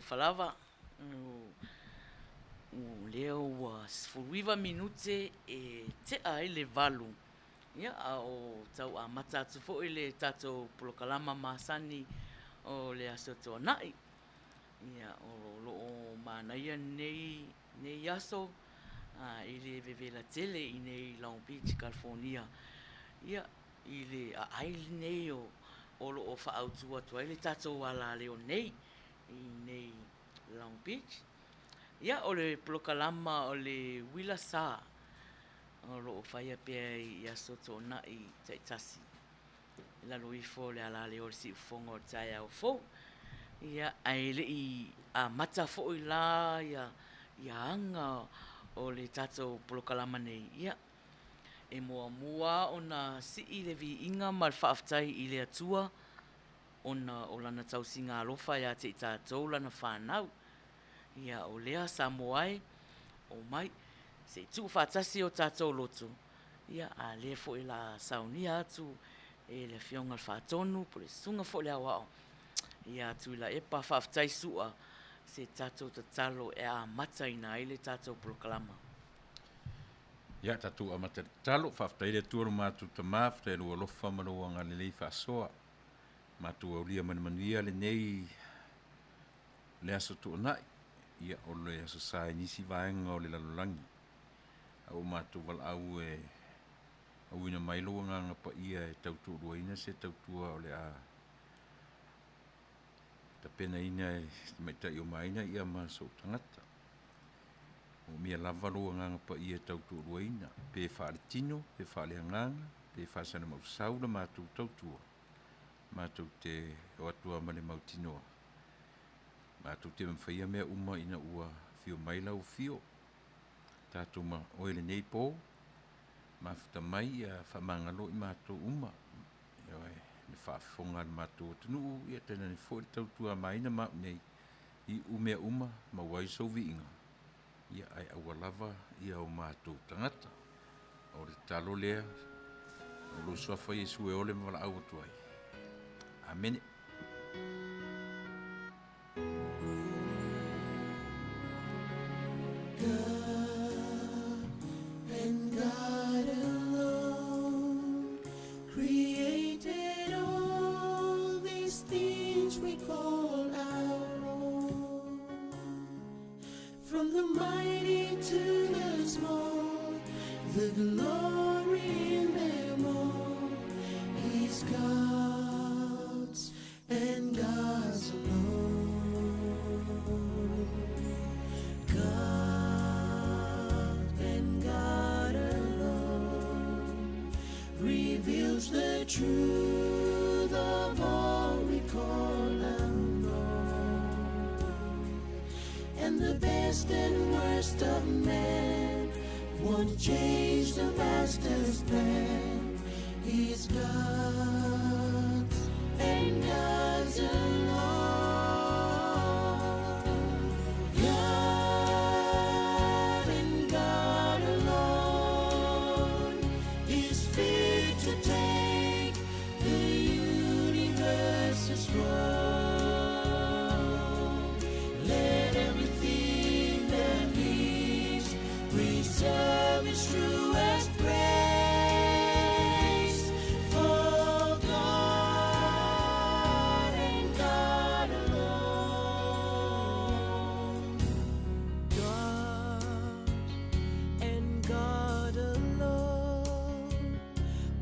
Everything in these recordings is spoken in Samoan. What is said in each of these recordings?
Talofa lava, o lea ua 19 minute e tea ai le 8, ia a o tau amata atu foi le tatou polokalama masani o le Aso Toonai. Ia o lo o manaia lenei aso i le vevela tele i inei i Long Beach, Kalifonia, ia i le aai lenei o lo o faaautu atu ai le tatou alaleo nei i inei i Long Beach. Ia, o le polokalama o le Uila Sa o lo o faia pea i Aso Toonai taitasi i lalo ifo o le alaleo o le siufofoga o le taeao fou. Ia, ae le i amata foi la ia aga o le tatou polokalama nei, ia, e muamua ona sii le viiga ma le faafetai i le Atua ona o Lana tausiga alofa ia te i tatou Lana fanau. Ia, o lea Samoa e, omai, se i tuufaatasi o tatou loto, ia, a lea foi o le a saunia atu e le Afioga i le Faatonu po o le Susuga foi i le Aoao ia Tuilaepa Faafetai Su'a se tatou tatalo e amataina ai le tatou polokalama. Ia, tatou amata i le tatalo. Faafetai le Atua lo matou Tama, faafetai i lou alofa ma lou agalelei faasoa. Matou aulia ma le manuia lenei le Aso Toonai, ia o le Aso Sa i nisi vaega o le lalolagi. A ua matou valaau e auina mai lou Agaga Paia e tautoaluaina se tautua o le a tapenaina e si tamaitai o Maina ia ma sou tagata. Moomia lava lou Agaga Paia e tautoaluaina, pe faaletino, pe faaleagaga, pe faasalamausau la matou tautua, matou te o atu lava ma le mautinoa, matou te mafaia mea uma ina ua afio mai lau afio. Tatou ma oe i lenei po, mafuta mai ia faamagalo i matou uma, ioe, le faafofoga a le matou atunuu, ia tainane foi le tautuamaina ma au nei, iu mea uma maua ai sou viiga, ia ae aua lava ia o matou tagata. O le tatalo lea o lou Suafa Iesu e ole ma valaau atu ai. Amene. God and God alone created all these things we call our own. From the mighty to the small, the glory in them all is God's and God's alone. God and God alone reveals the truth of all we call our own. And the best and worst of men won't change the master's plan. He's God's and God's alone. God and God alone is fit to take the universe's throne. Let everything that lives preserve its truest praise for God and God alone. God and God alone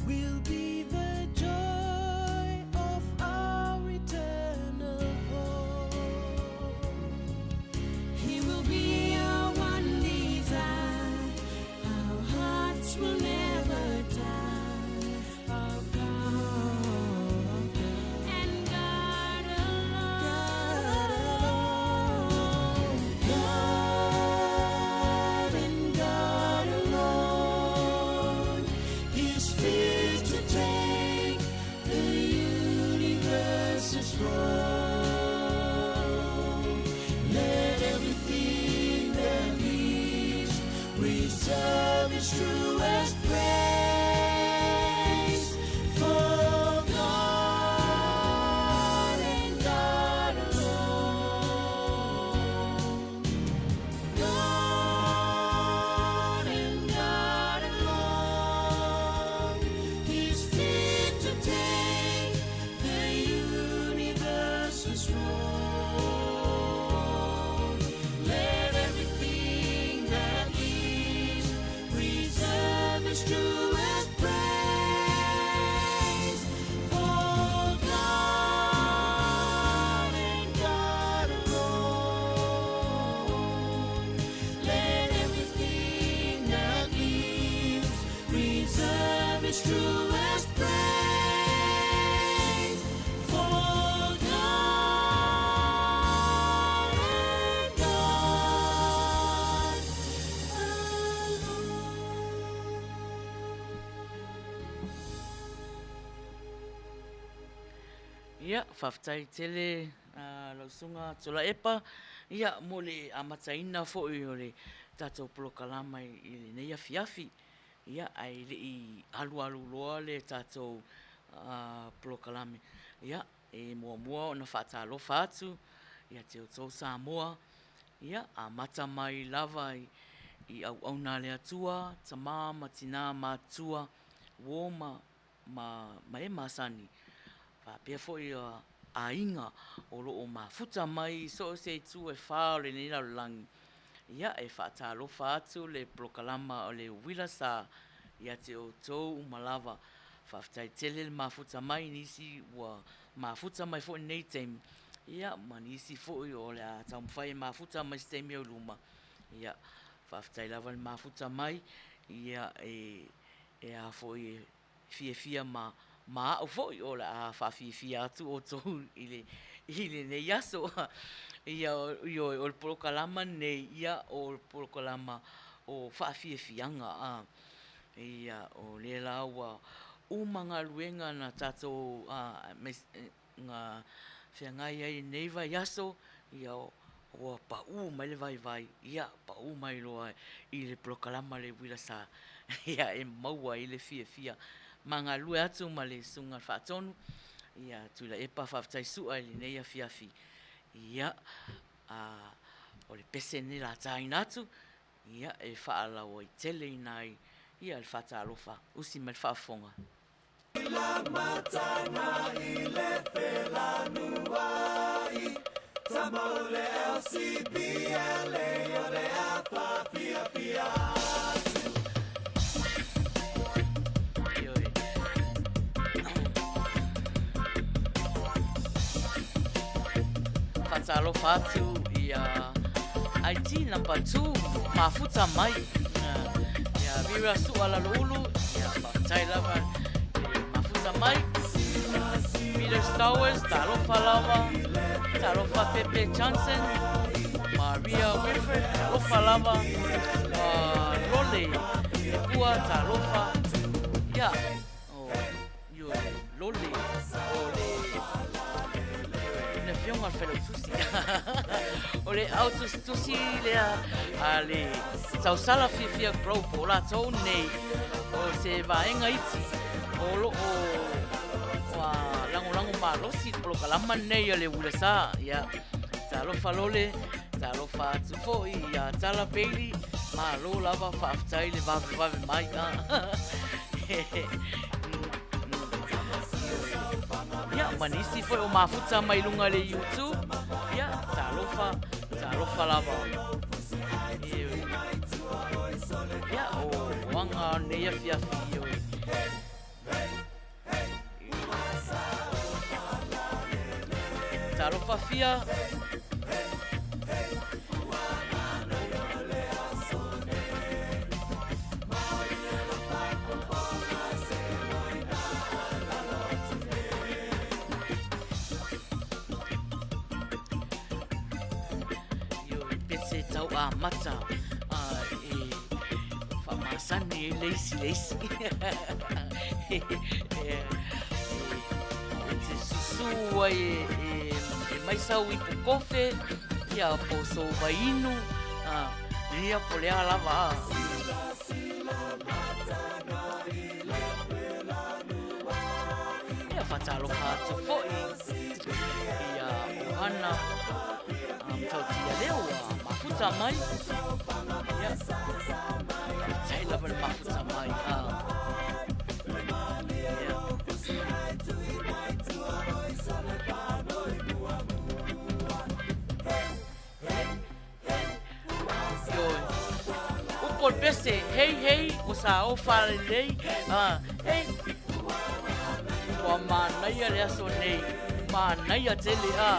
will be the joy of our eternal home. He will be our one desire. Our hearts will never die. Our God and God alone. God and God alone is fit to take the universe's throne. Let everything that lives preserve its truest praise for God and God alone. Ia, faafetai tele lau Susuga Tuilaepa, ia, mo le amataina foi o le tatou polokalama i lenei afiafi. Ia, ae le i alualu loa le tatou polokalame, ia, e muamua ona faatalofa atu ia te outou Samoa, ia, amata mai lava i auauna a le Atua, tama ma tina matutua, uo ma ma e masani, faapea foi aiga o lo o mafuta mai i so o se itu e fā o lenei lalolagi. Ia, e faatalofa atu le polokalama o le Uila Sa ia te outou uma lava. Faafetai tele le mafuta mai i nisi ua mafuta mai foi i lenei taimi, ia ma nisi foi o le a taumafai e mafuta mai i se taimi o i luma. Ia, faafetai lava le mafuta mai, ia e E a foi e fiafia ma ma au foi o le a faafiafia atu outou i le i lenei aso. Ia, ioe, o le polokalama lenei, ia, o le polokalama o faafiafiaga, a. Ia, o lea la ua uma galuega na tatou na feagai ai i lenei vaiaso, ia, ua pau mai le vaivai, ia, pau mai loa i le polokalama a le Uila Sa, ia, e maua ai le fiafia. Ma galulue atu ma le Susuga i le Faatonu, ia, Tuilaepa Faafetai Sua i lenei afiafi. Ia, a, o le pese lenei o le a taina atu, ia, e faalauaiteleina ai, ia, le faatalofa. Usi mai le faafofoga. Faatalofa atu ia IT number 2 mafuta mai ia Vira Sua Laloulu ia faafetai lava le mafuta mai Peter Stowers talofa lava talofa Pepe Johnson Maria Wilfred talofa lava ma Lole Lepua talofa ia o ioe Lole o le le afioga a le Failautusi o le au tusitusi lea a le Tausala Fiafia Group o latou nei o se vaega iti o lo o ua lagolago malosi i le polokalama lenei a le Uila Sa. Ia, talofa Lole, talofa atu foi ia Tala Bailey, malo lava faafetai le vavevave mai. Ia, ma nisi foi o mafuta mai luga i le YouTube. Ia, talofa, talofa lava. Ia, o aga nei afiafi, ioe. Talofa fia. Ioe, pese tau amata e whaamasani e le isi le isi. E te susu ai e mai sau ipu kofe, ia po sou vainu, ia po le a lava. Ia faatalofa atu foi ia ʻOhana Matautia lea ua mafuta mai. Ia, faafetai lava le mafuta mai. Ia. Ioe. Upu o le pese, hei hei, ua sao faalelei, a, hei. Ua manaia le aso nei, manaia tele, a.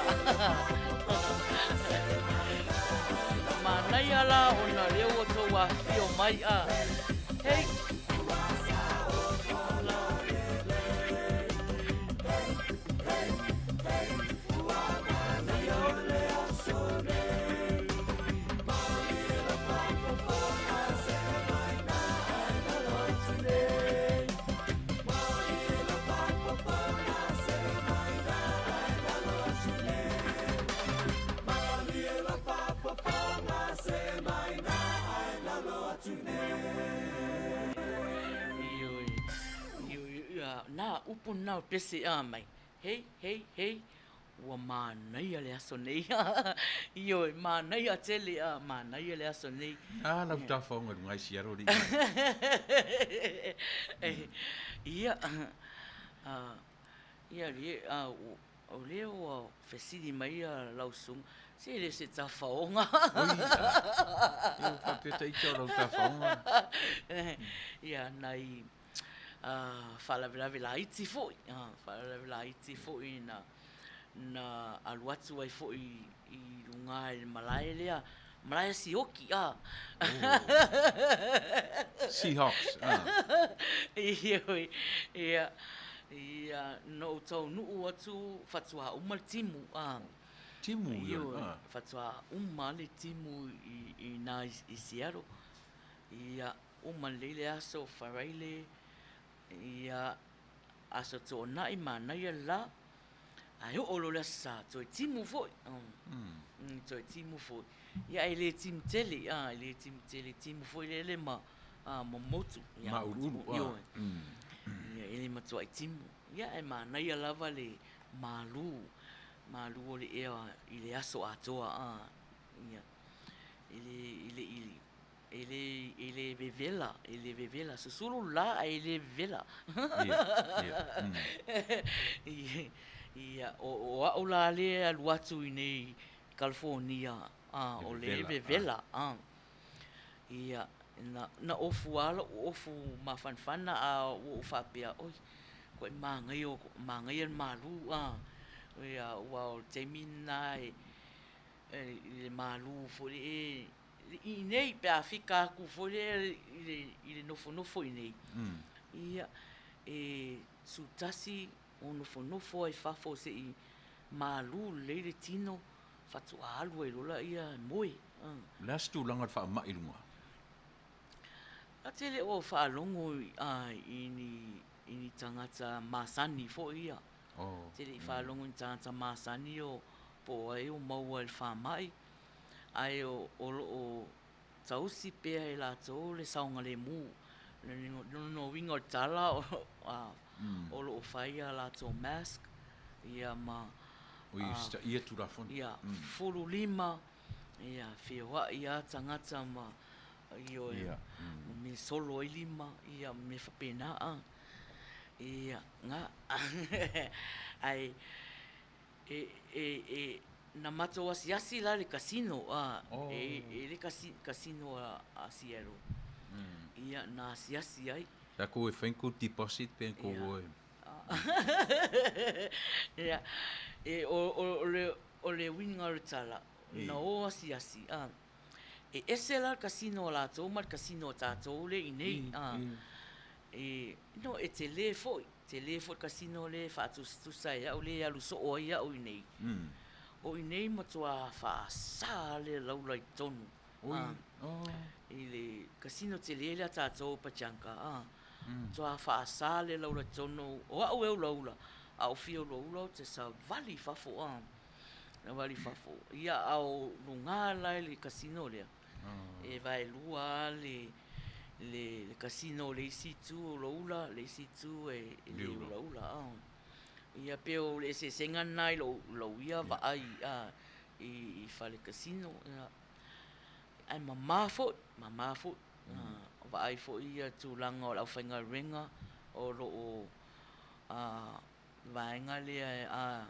Manaia la ona lea ua tou afifio mai, a. Hei. upu lena o le pese mai, Hei, hei, hei, ua manaia le aso nei. Ioe, manaia tele, manaia le aso nei. A lau tafaoga i luga i Seattle alii mai. Ia, ia, o lea ua fesili mai lau susuga, se e le o se tafaoga. Oi, a, e ua faapea ta ita o lau tafaoga. Ia, nai faalavelave laiti foi, faalavelave laiti foi na na alu atu ai foi i luga i le malae lea, malae a Sioki, a. Seahawks, a. Ioe, ia, ia, na ou taunuu atu faatoa uma le timu, a. Timu, ia, a. Ioe, faatoa uma le timu i ina i Seattle. Ia, uma lelei le aso Faraile, ia, Aso Toonai, manaia le la, ae oo loa le Aso Sa, toe timu foi, toe timu foi. Ia e le timu tele, a, e le timu tele, timu foi lele ma, a, ma motu. Ia, Mauluulu, a. Ioe. Ia, e le matuai timu. Ia, ae manaia lava le malu, malu o le ea i le aso atoa, a, ia, e le, e le i E le, e le vevela, e le vevela. Susulu la ae e le vevela. Ia, ia. Ia, o, o au la lea e alu atu i nei i Kalifonia, a, o le vevela, a. Ia, na, na ofu lava lou ofu mafanafana a ua ou faapea, oi, koe manaia, manaia le malu, a. Ia, aua o le taimi lena e, i le malu foi lea i inei pe a fika atu foi lea i le nofonofo i inei, ia, e sutasi o nofonofo ai i fafo se i malu lelei le tino faatoa alu ai loa lea e moe. O le a se tulaga o le faamai i luga? Ta te le o faalogo i ni tagata masani foi ia. Te le i faalogo i ni tagata masani o po o ai o maua i le faamai. Ae o lo o tausi pea e latou le saogalemu. O lona uiga o le tala, o lo o fai a latou mask, ia ma... O i usitaia Tulafono. Ia, fulu lima, ia, feoai lava tagata ma, ioe, ma mea solo ai lima, ia, ma mea faapena. Ia, na. Ae E, e, e, na matou asiasi la i le casino, a, e, e le casino a, a Seattle. Ia, na asiasi ai. Sa kou e fai ni kou deposit pe ni kou e. Ia, e, o, o, o le, o le uiga o le tala, na o asiasi, a, e ese la le casino a latou ma le casino a tatou lea i nei, a, e, no, e tele foi. Tele foi le casino lea e faatusatusa e au lea e alu soo ai au i nei. O i nei matua faasa le laula i totonu. I le casino tele lea a tatou o Pachanga, matua faasa le laula i totonu. O au e ulaula, a ou fia ulaula ou te savali i fafo, savali i fafo. Ia, a o luga la i le casino lea, E vaelua lava le casino o le isi itu o ulaula, le isi itu e le ulaula. Ia pei o le eseesega lena i lou ia vaai i fale casino. Ae mama foi, mama foi. Vaai foi ia tulaga o le aufaigaluega o lo o vaega lea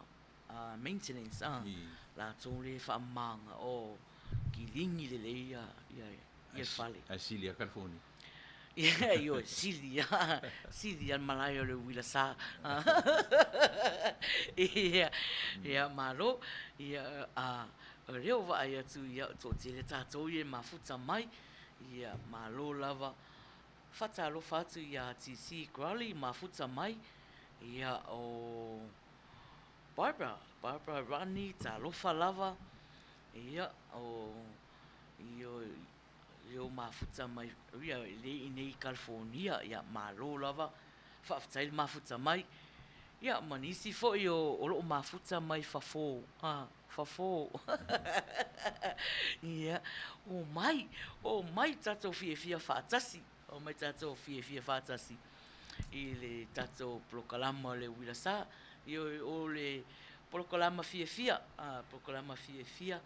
maintenance a latou lea e faamama o kilini lelei ia le fale. Ae sili lava California. Ia, ioe, sili lava, sili lava le malae o le uila sa. Ia, ia, malo, ia, a, o lea ua vaai atu, ia, toatele tatou ia e mafuta mai, ia, malo lava. Faatalofa atu ia TC Crowley, mafuta mai, ia, o Barbara, Barbara Rodney, talofa lava, ia, o, i o mafuta mai, ia, e le i inei i California, ia, malo lava, faafetai le mafuta mai, ia, ma nisi foi o, o lo o mafuta mai fafo, a, fafo, ia, omai, omai tatou fiafia faatasi, omai tatou fiafia faatasi. i le tatou polokalama o le Uila Sa. Ioe, o le polokalama fiafia, polokalama fiafia,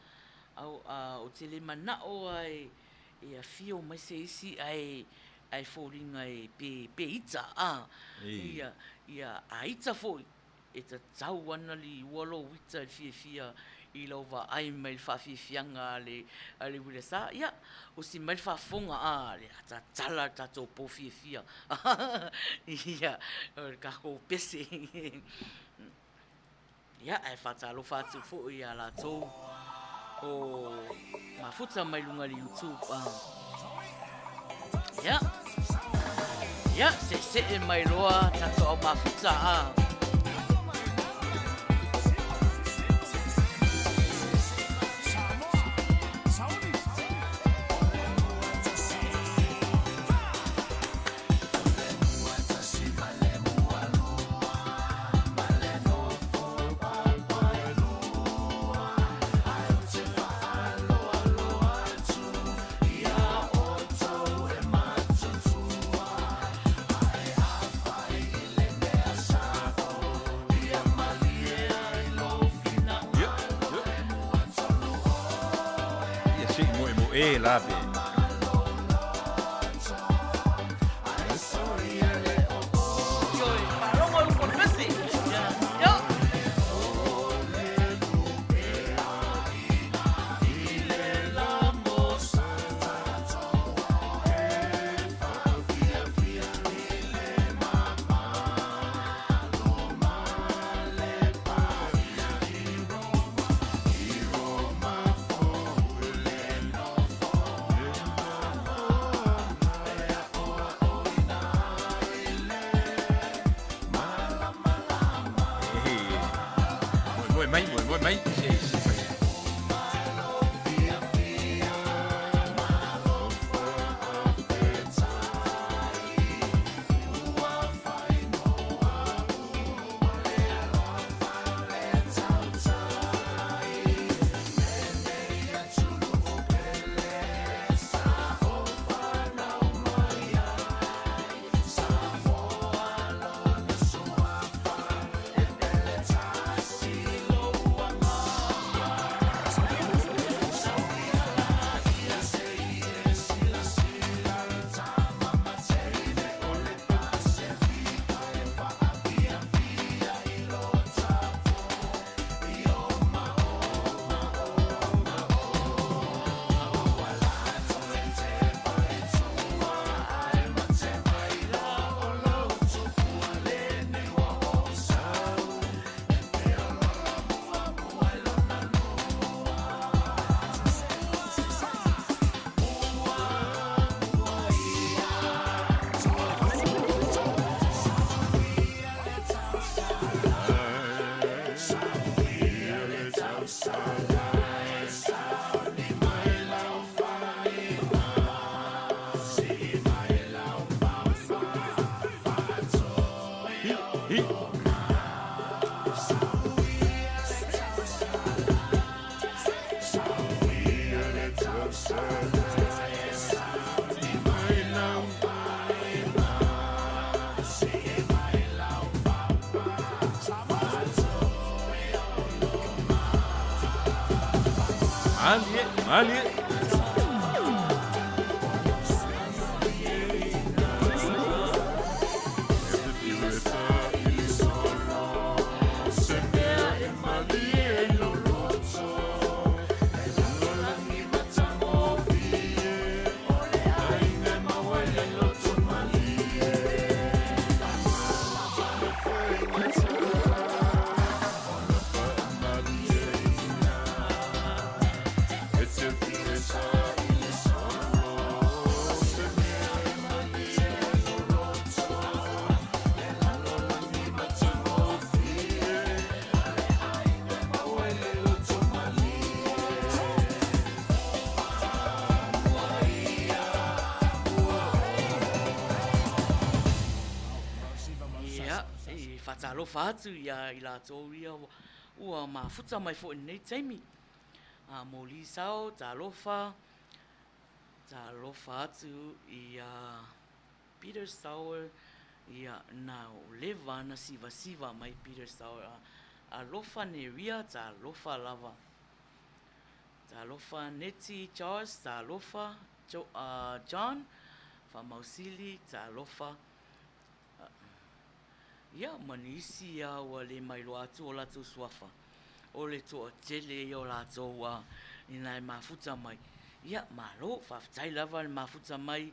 ou te le manao lava e afio mai se isi ae ae foliga e pe pe ita a ia ia a ita foi e tatau ana liua lou ita i le fiafia i lau vaai mai i le faafiafiaga a le a le uila sa ia osi mai le faafofoga a le a tatala le tatou pou fiafia ia o le tatou pese. Ia, ae faatalofa atu foi ia latou o mafuta mai luga i le YouTube. Ia, ia, seesee mai loa tatou au mafuta. Ah. Ia se i moemoe la pe. Moemoe mai, moemoe mai, se i se fai. Malie, malie. Ia, e faatalofa atu ia i latou ia ua mafuta mai foi i lenei taimi. A moli sao, talofa, talofa atu ia Peter Sauer. Ia, na ua leva ana sivasiva mai Peter Sauer a alofa Neria, talofa lava. Talofa Nettie Charles, talofa Jo, John, Faamausili, talofa. Ia, ma nisi a ua le mailoa atu o latou suafa, o le toatele ia o latou a inā e mafuta mai. Ia, malo, faafetai lava le mafuta mai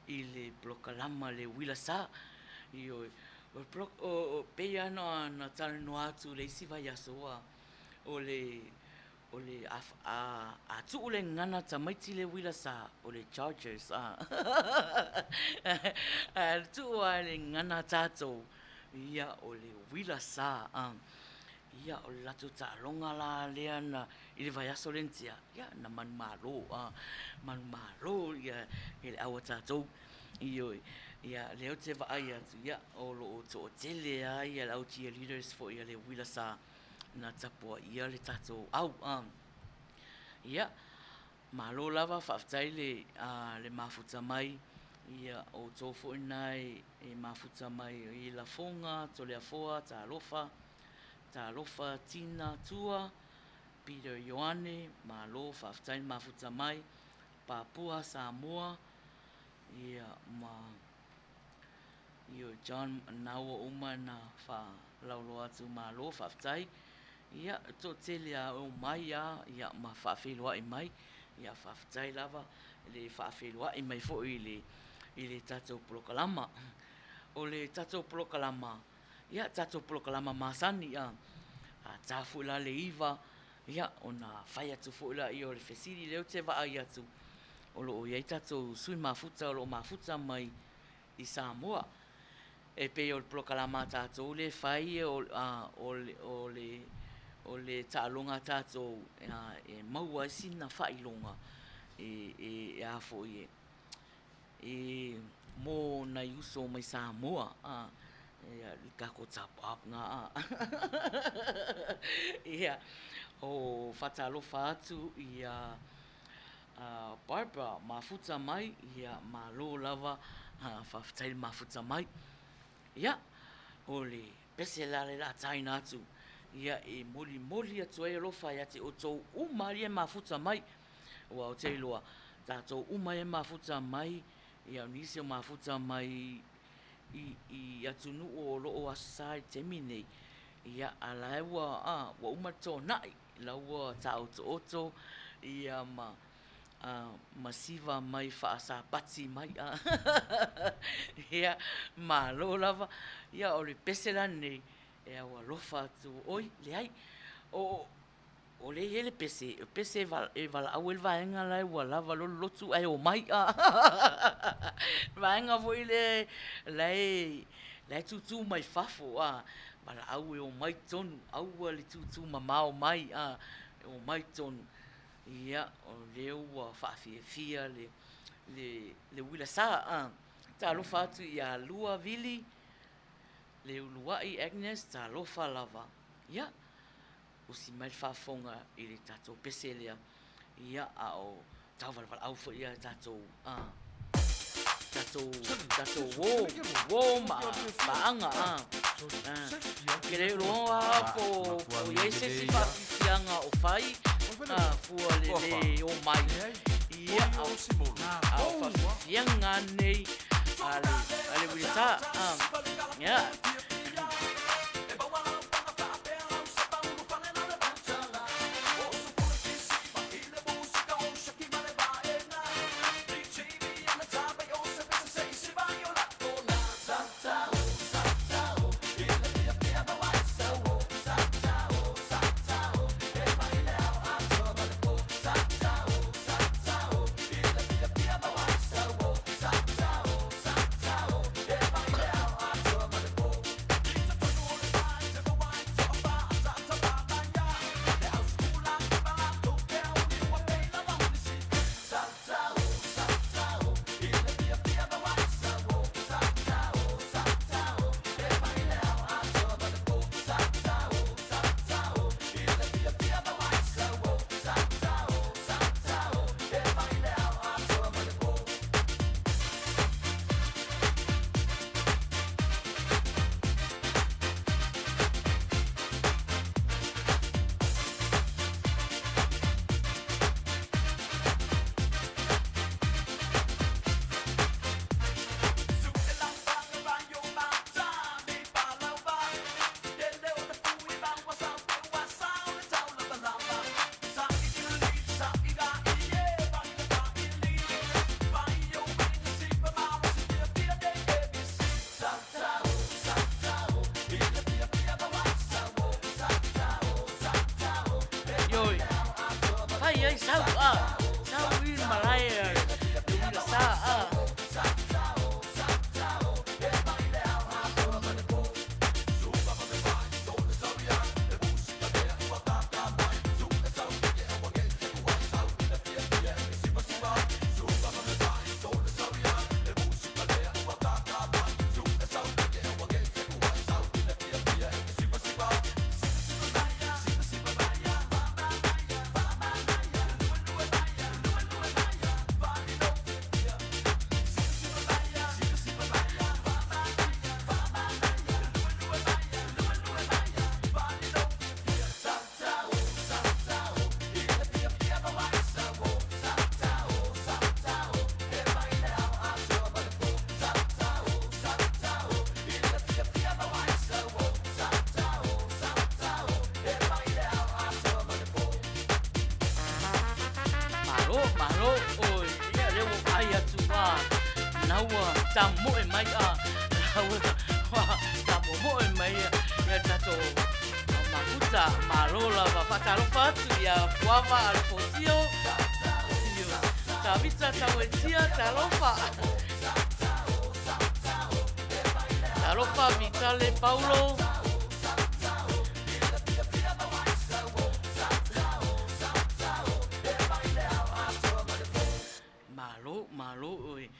i le polokalama le uila sa. Ioe, o le polo, o, o, pei lava ona talanoa atu i le isi vaiaso a, o le, O le a, a, a tuu le gagana tamaiti le uila sa, o le Chargers a. A tuu lava le gagana a tatou, ia o le uila sa a. Ia o le latou taaloga la lea na i le vaiaso lea na tea, ia na manumalo a, manumalo ia le au a tatou. Ioe, ia lea ou te vaai atu, ia o lo o toatele lava ia le au cheerleaders foi a le uila sa. na tapuaia le tatou au. Ia, malo lava, faafetai le, le mafuta mai, ia, o outou foi na e mafuta mai i Lafoga, Toleafoa, Talofa, Talofa, Tina, Tua, Peter Ioane, malo, faafetai le mafuta mai, Papua, Samoa, ia, ma Ioe John na ua uma na faalauloa atu malo faafetai ia toatele a omai a ia ma faafeiloai mai ia faafetai lava le faafeiloai mai foi i le i le tatou polokalama. O le tatou polokalama ia tatou polokalama masani a a ta foi la le iva ia ona fai atu foi lea o le fesili lea ou te vaai atu o lo o i ai tatou sui mafuta o lo o mafuta mai i Samoa. E pei o le polokalama a tatou lea e fai, o le taaloga a tatou e maua ai sina faailoga e a foi e mo nai uso mai Samoa, le tatou top up lena. Ia, o faatalofa atu ia Barbara mafuta mai, ia malo lava, faafetai le mafuta mai. Ia, o le pese la lea o le a taina atu, ia e molimoli atu ai alofa ia te outou uma ia e mafuta mai, aua ou te iloa, tatou uma ia e mafuta mai, ia o nisi o mafuta mai i atunuu o lo o Aso Sa i le taimi lenei, ia a o la e ua, ua uma le toanai. La ua taotooto ia ma ma siva mai faasapati mai ia malo lava ia o le pese la lenei e au alofa atu oi leai o o lea e i ai le pese o pese e valaau ai le vaega la ua lava loa le lotu ae omai vaega foi lea la e la e tutu mai fafo a valaau e omai tonu, aua le tutu mamao mai, a, e omai tonu. Ia, o lea ua faafiafia le, le, le uila sa, a. Talofa atu ia Lua Vili, Leuluai Agnes, talofa lava. Ia, usi mai le faafofoga i le tatou pese lea, ia, a o tauvalavalaau foi ia tatou, a, tatou, tatou uo, uo ma paaga, a. Ke le iloa po o i ai se isi faafiafiaga o fai, a, fua le lē omai, ia, a o faafiafiaga nei a le, a le uilesa, a, ia. Ai sau a, sau i le malae a le uila sa a. Malo, malo, oi, ia lea ua vaai atu a, na ua tamomoe mai a, na ua tamomoe mai ia tatou mafuta, malo lava, faatalofa atu ia Puava Alefosio, Tavita Tauetia, talofa. Talofa Vitale Paulo. Malo, malo oe.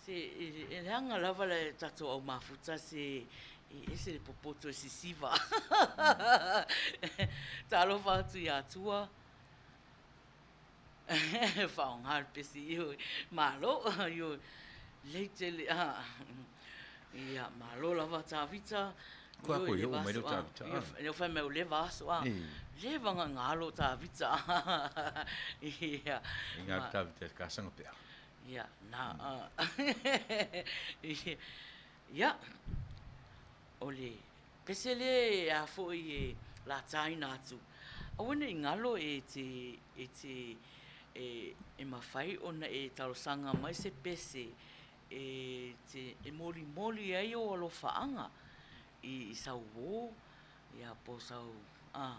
Se e leaga lava le tatou au mafuta se e ese le popoto e sisiva. Talofa atu ia Tua. Faaaoga le pesi ioe. Malo, ioe. Lelei tele. Ia, malo lava Tavita. Kua koe i oo mai leo Tavita. Lea ua fai mai ua leva aso a. Leva gagalo o Tavita. Ia. E ngā Tavita e kasanga pea. Ia, na. Ia, o le pese lea e a foi e lataina atu. Aua ne i galo e te, e te, e, e mafai ona e talosaga mai se pese e te e molimoli ai ou alofaaga i, i sau uō, ia po o sau, a,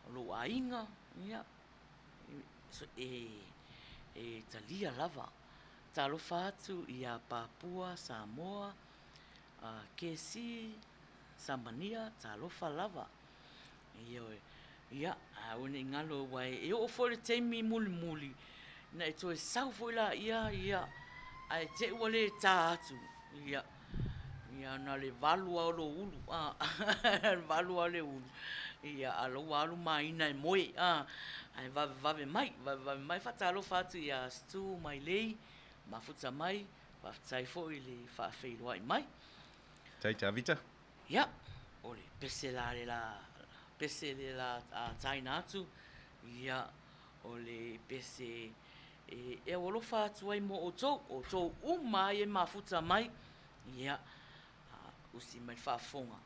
o lou aiga, ia, e, e talia lava. Talofa atu iā Papua, Samoa, KC, Samania, talofa lava. Ioe. Ia, aua ne i galo aua e oo foi le taimi mulimuli, ina e toe sau foi laia, ia, ae te i ua le tā atu, ia, ia na o le valu lava o lou ulu, a, valu lava o le ulu, ia, a o la ua alu maina e moe, a, ae vavevave mai, vavevave mai. Faatalofa atu ia Stu Mailei, mafuta mai, faafetai foi i le faafeiloai mai. Faafetai Tavita. Ia, o le pese la le la, pese le la taina atu, ia, o le pese e, e aualofa atu ai mo outou, outou uma ai e mafuta mai, ia, usi mai le faafofoga.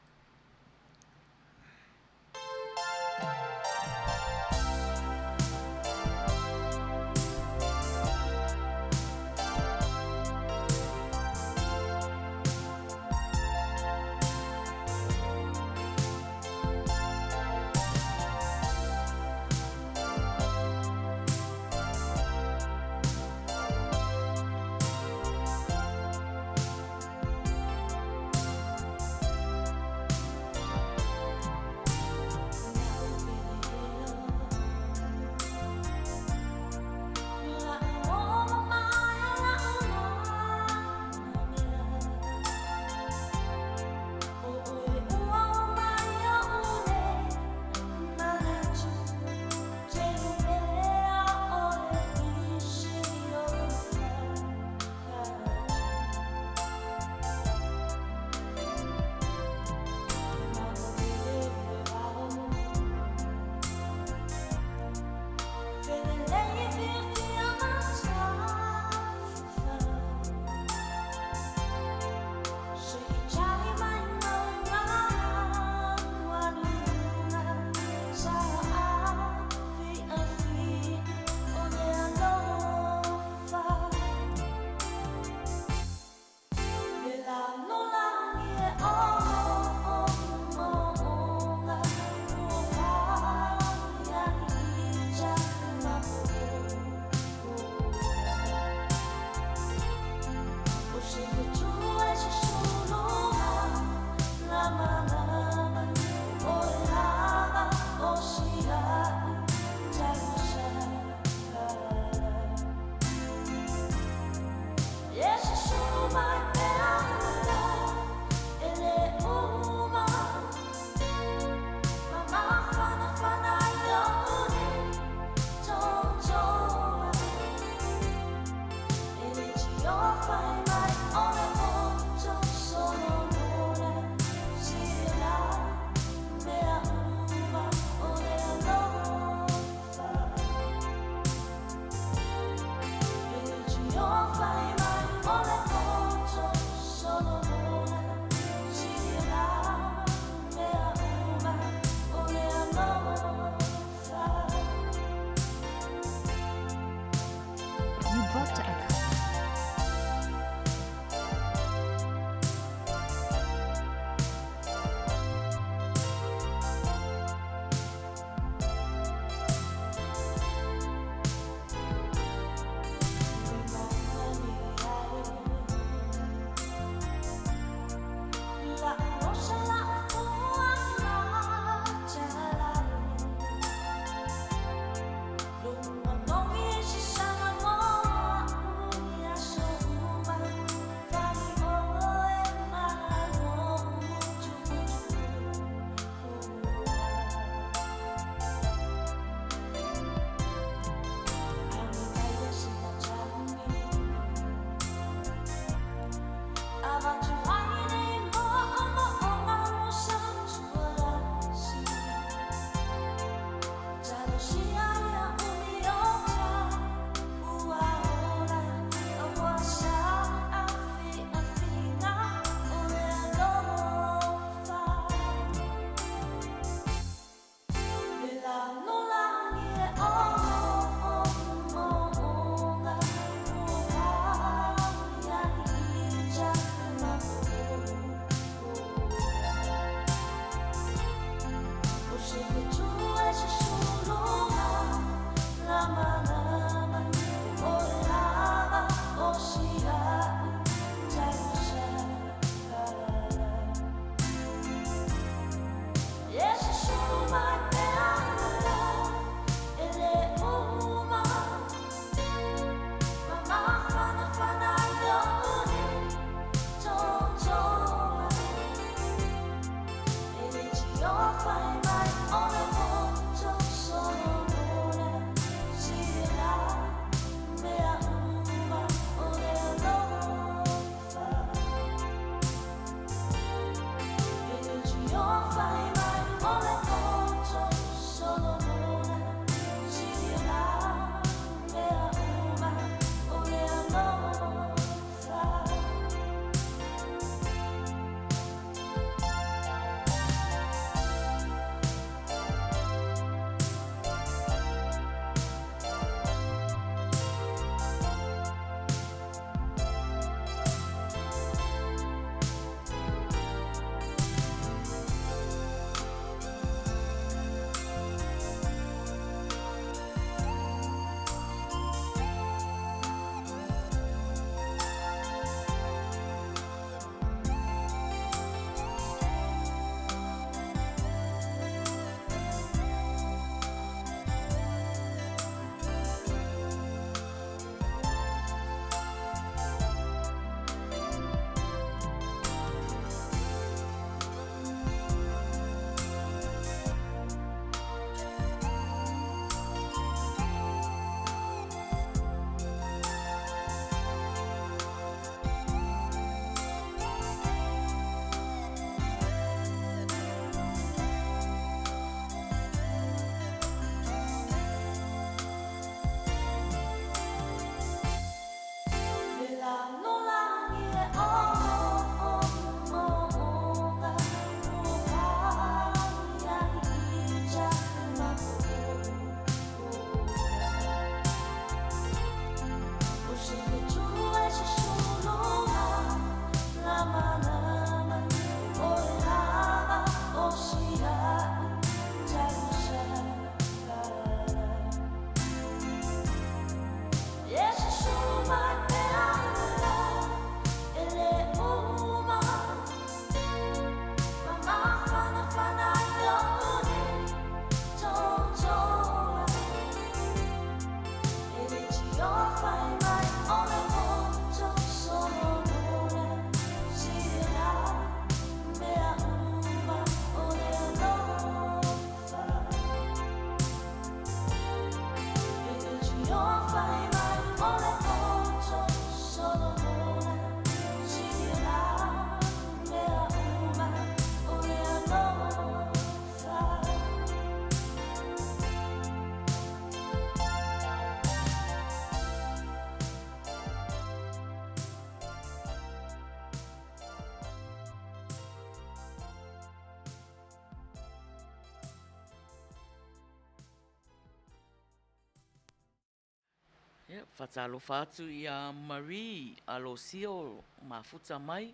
Ia, faatalofa atu ia Marie Alosio mafuta mai,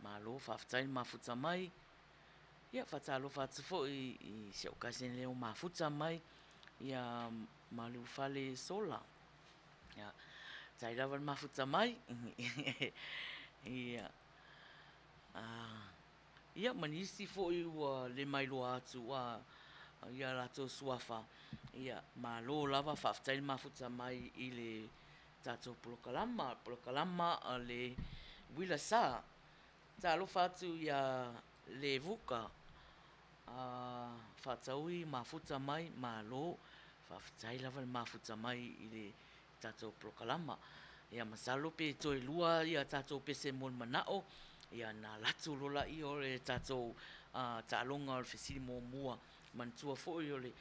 malo faafetai le mafuta mai. Ia, faatalofa atu foi i si au cousin lea o mafuta mai ia Maluafale Sola. Ia, faafetai lava le mafuta mai. Ia, ia ma nisi foi ua le mailoa atu ia latou suafa, ia malo lava faafetai le mafuta mai i le tatou polokalama, polokalama a le Uila Sa. Talofa atu ia Levuka Faataui mafuta mai, malo faafetai lava le mafuta mai i le tatou polokalama. Ia masalo pe toe lua ia tatou pese mo le manao, ia ona alu atu loa lea o le tatou taaloga o le fesili muamua. Manatua foi o le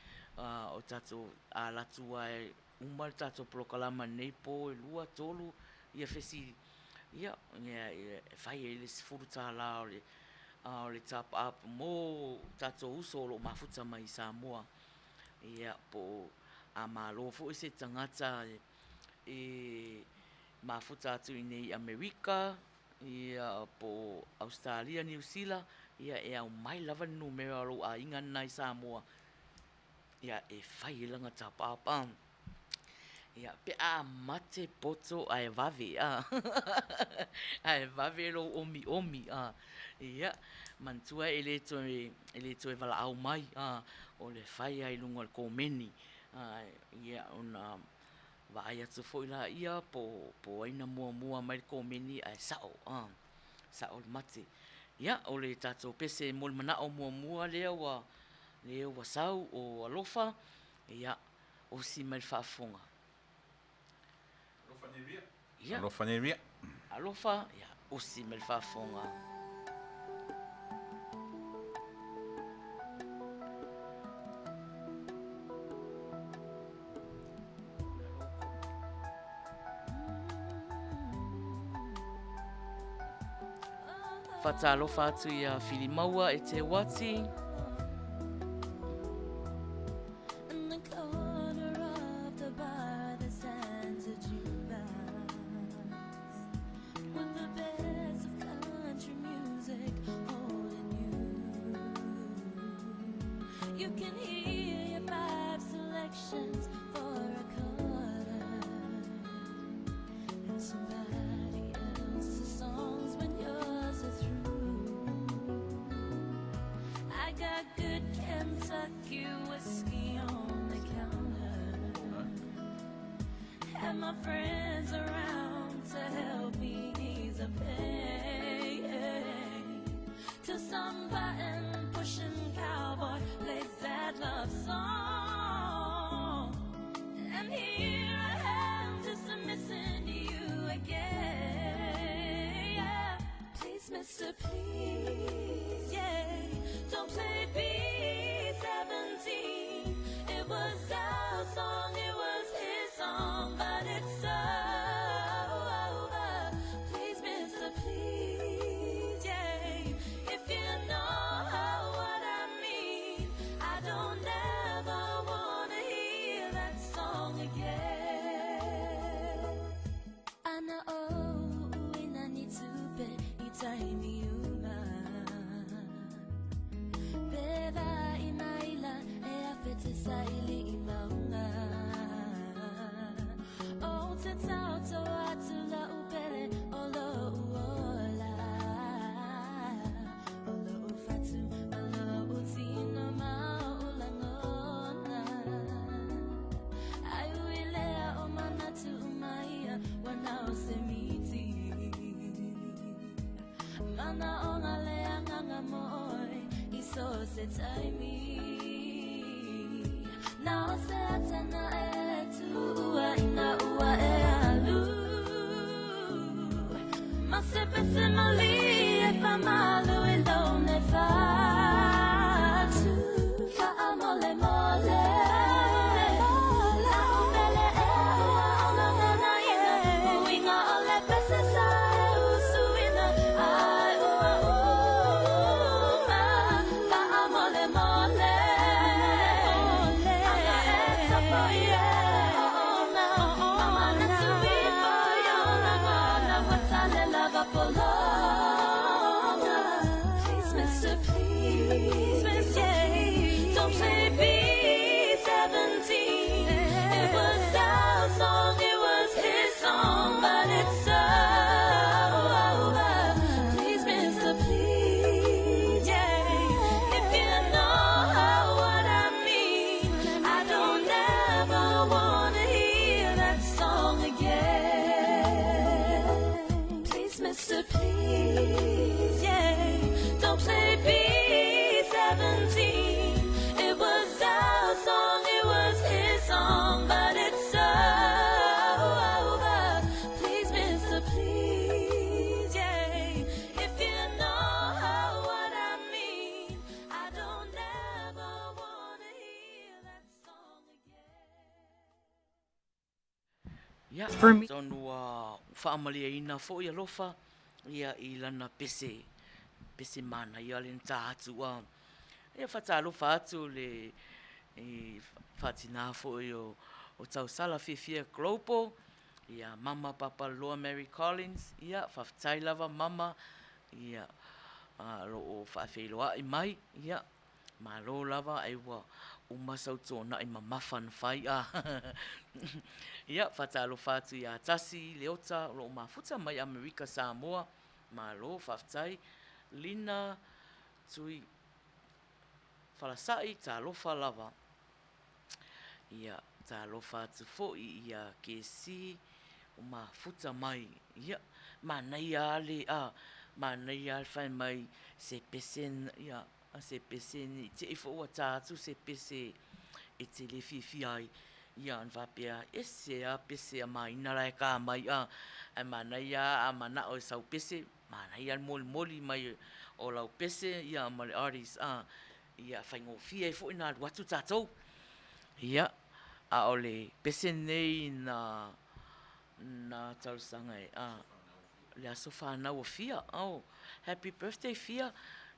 tatou alu atu lava e uma le tatou polokalama i lenei po e lua, tolu ia fesili, ia e fai ai le $10 o le top up mo tatou uso o lo o mafuta mai i Samoa. Ia po o a malo foi se tagata e mafuta atu i inei i Amerika, ia po o Ausetalia, Niu Sila, ia e aumai lava le numera o lou aiga lena i Samoa, ia e fai ai lana top up. Ia, pe a mate poto ae vave, ae vave lou omiomi, ia, manatua e le toe, e le toe valaau mai, o le fai lava i luga o le komeni, ia ona vaai atu foi laia po o ai na muamua mai le komeni ae sao, sao le mate. Ia, o le tatou pese mo le manao muamua lea ua, lea ua sau o Alofa, ia, osi mai le faafofoga. Ia. Alofa Neria. Alofa, ia, osi mai le faafofoga. Faatalofa atu ia Filimaua e te oati. Ia, atonu ua faamalieina foi alofa ia i lana pese, pese manaia lea na ta atu a. Ia faatalofa atu le i faatina foi o Tausala Fiafia Global, ia Mama Papaloloa Mary Collins, ia faafetai lava Mama, ia o lo o faafeiloai mai, ia Malo lava ai ua uma sau tuanai mamafa na fai a. Ia, faatalofa atu ia Tasi Leota o lo o mafuta mai Amerika Samoa. Malo faafetai. Lina Tui Falasai, talofa lava. Ia, talofa atu foi ia KC o mafuta mai. Ia, manaia lava le, a, manaia lava le fai mai se pese, ia, a se pese ne i te i foi ua ta atu se pese e te le fiafia ai, ia ona faapea, ese lava pese a Maina la e ta mai, a, ae manaia lava a manao e sau pese, manaia le molimoli mai o lau pese ia ma le artist, a, ia faigofie ai foi ona alu atu tatou. Ia, a o le pese lenei na na talosaga ai, a, le aso fanau o Fia, oh, happy birthday Fia,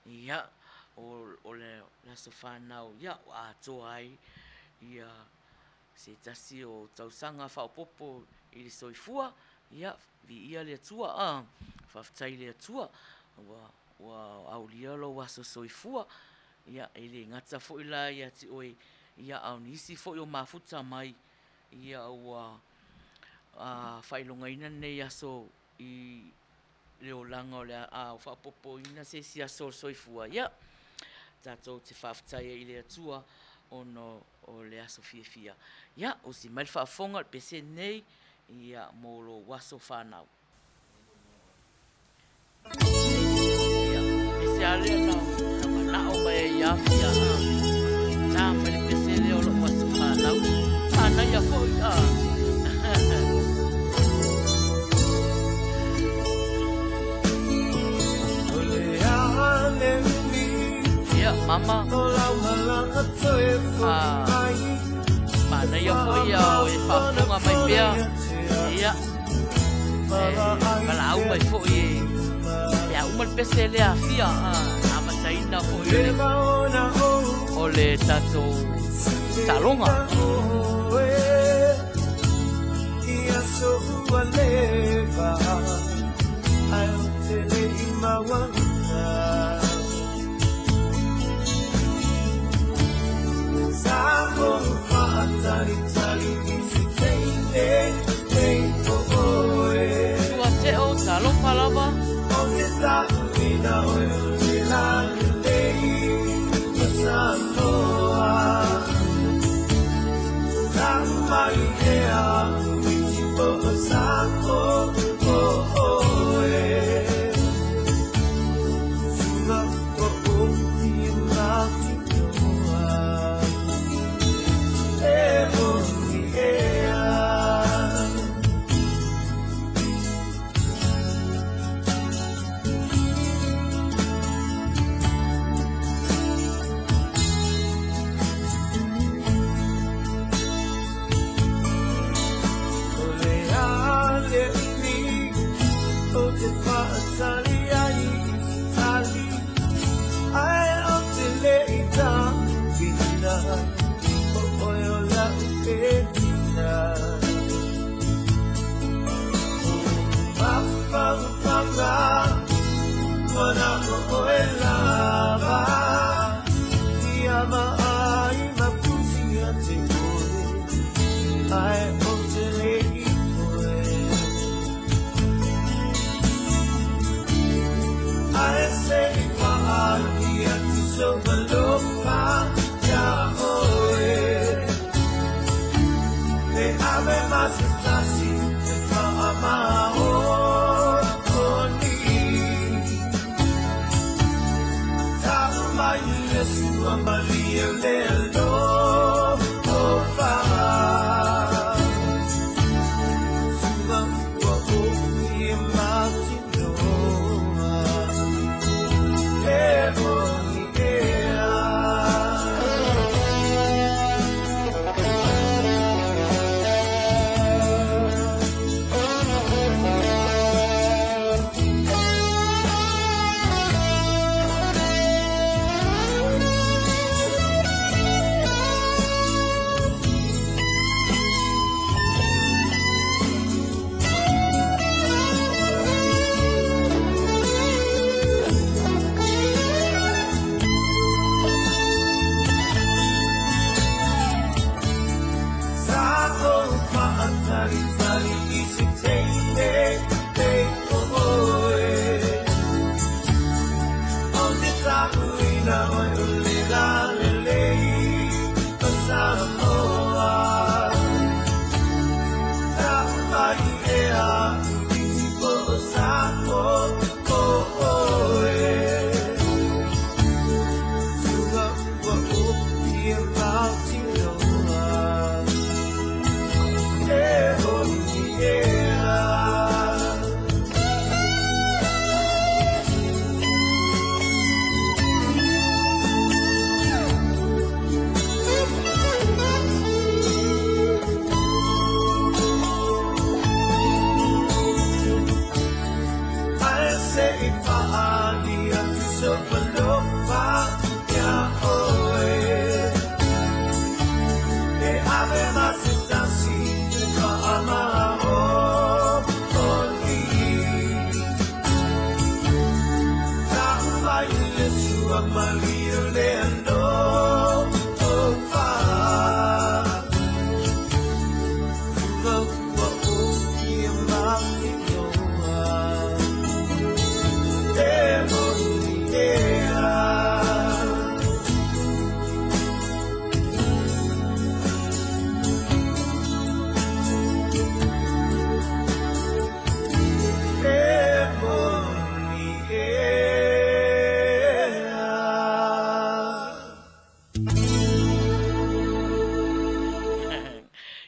ia, o le aso fanau, ia, ua atoa ai ia se tasi o tausaga faaopoopo i le soifua, ia, viia le Atua, a, faafetai i le Atua ua ua aulia lou aso soifua, ia, e le gata foi la ia te oe, ia, a o nisi foi o mafuta mai, ia ua faailogaina lenei aso i le olaga o le a faaopoopoina se isi aso o le soifua, ia, tatou te faafetai ai i le Atua ona o le aso fiafia. Ia, usi mai le faafofoga o le pese lenei, ia, mo lou aso fanau. Ia, pese lava lea na, na manao mai ai ia Fia, a. Ta mai le pese lea o lou aso fanau. Manaia foi, a. Ia, mama. A, manaia foi ia o e faafofoga mai pea. Ia. E valaau mai foi e pe a uma le pese lea a Fia, a amataina foi o le, o le tatou taaloga. Tua Teo, talofa lava.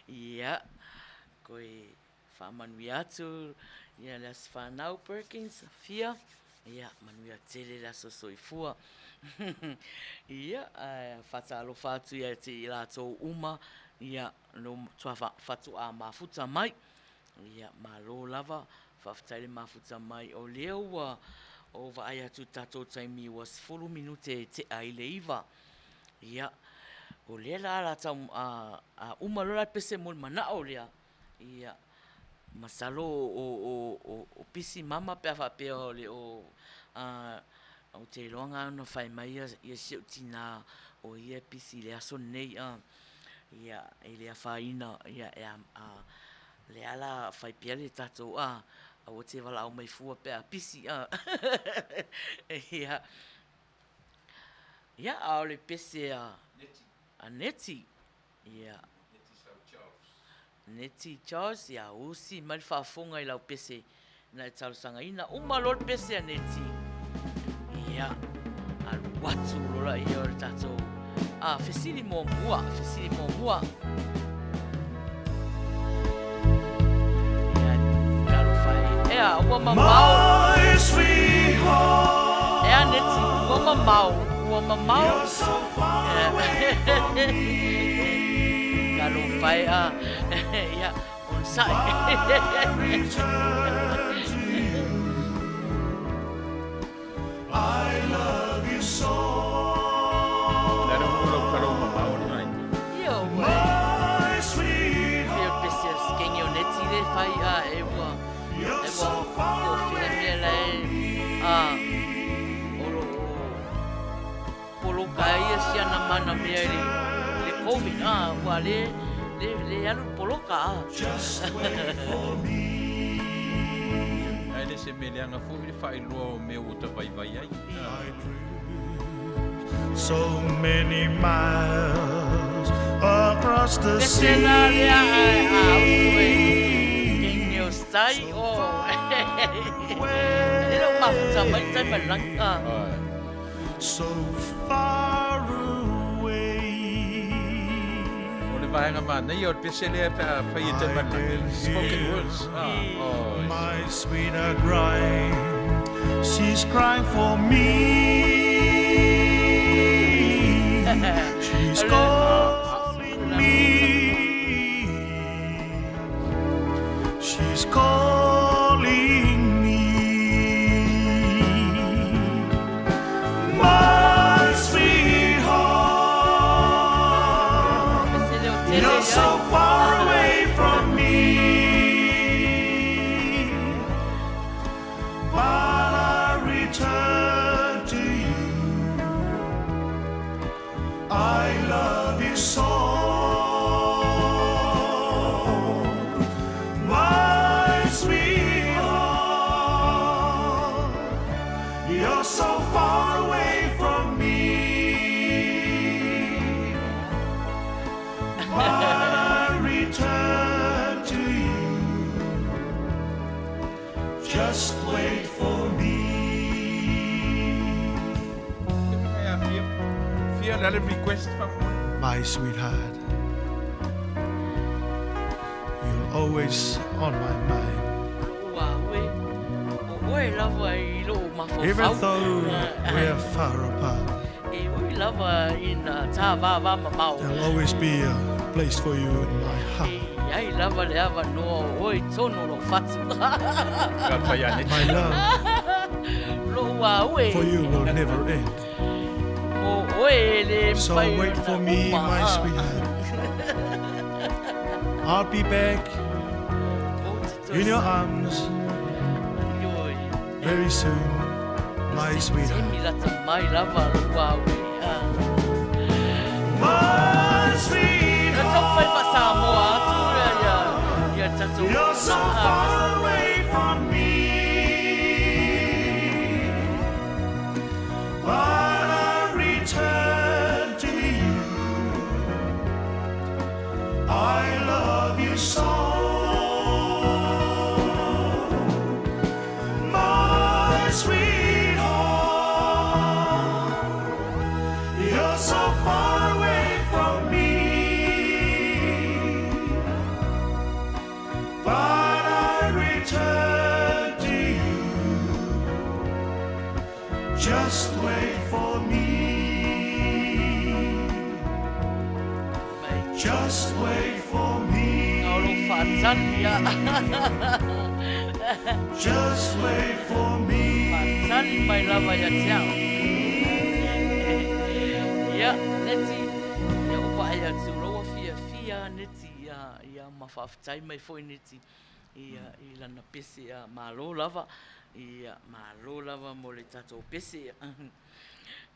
Ia, koe faamanuia atu ia le Aso Fanau Perkins Afia, ia manuia tele le aso soifua. Ia, ae faatalofa atu ia te i latou uma, ia no faatoa mafuta mai. Ia, malo lava, faafetai le mafuta mai. O lea ua ou vaai atu i le tatou taimi ua 10 minute e tea ai le 9. Ia, o lea la o le a tau a uma loa la le pese mo le manao lea, ia, masalo o pisi mama pe a faapea o le o ou te iloa na ona fai mai ia si ou tina o ia e pisi i le aso lenei a. Ia, e le afaina, ia, o lea o le a fai pea le tatou, a, aua e te valaau mai fua pe a pisi, a. Ia, ia, a o le pese a Neti, ia. Neti Charles, ia usi mai le faafofoga i lau pese na e talosagaina. Uma loa le pese a Neti, ia, alu atu loa laia o le tatou a, fesili muamua, fesili muamua. Ia, talofa e. Ea, ua mamao. My sweetheart. Ea, Neti, ua mamao, ua mamao. You're so far away from me. Talofa e, a, ia, onosai. I return to you. I love you so. Le ala mo lau tala ua mamao le vaega. Ia, ua My e sweetheart. pei o le pese a se kenge o Neti lea e fai, a, e ua, You're e ua so far po o fea away mea la e, from me. a, o lo o poloka ai ia si ana mana mea i le, i le Covid, a, ua le, le, le alu i le poloka, a. Just wait for me. Ae le se mea leaga foi le faailoa o mea ua ta vaivai ai. I cruised so many miles across the Pese la lea ae a usu e sea. kenge o Stai, o. E le o mafuta mai le tai mai le lagi, a. Ai. So far away. O le vaega manaia o le pese lea pe a fai e I tai mai le can lagi. Spoken hear words. Ah, oi. my sweetheart crying. She's crying for me. She's calling me. She's calling me. My sweetheart. Pese lea o tele You're ai. so far away from me. But I return to you. I love fiafia, le a le request faamolemole? My sweetheart, you're always on my mind. Lou aue, o oe lava i lou mafaufau. Even though we're far apart. E ui lava ina tāvāvā mamao. There'll always be a place for you in my heart. E i ai lava le avanoa o oe i tonu o lou fatu. My love. Lou aue. For you will never end. Mo oe e le So wait for me, my sweetheart. I'll be back in your arms very soon, my sweetheart. My sweetheart, you're so far away from me, but I return to you. I love you so, my sweetheart. You're so far away from me, but I return to you. Just wait for me. Just wait for me. Just wait for me. Faatali mai lava ia te au. Ia, Neti, ia o vaai atu lau fiafia Neti, ia, ia ma faafetai mai foi Neti ia, i lana pese, ia, malo lava, ia, malo lava mo le tatou pese.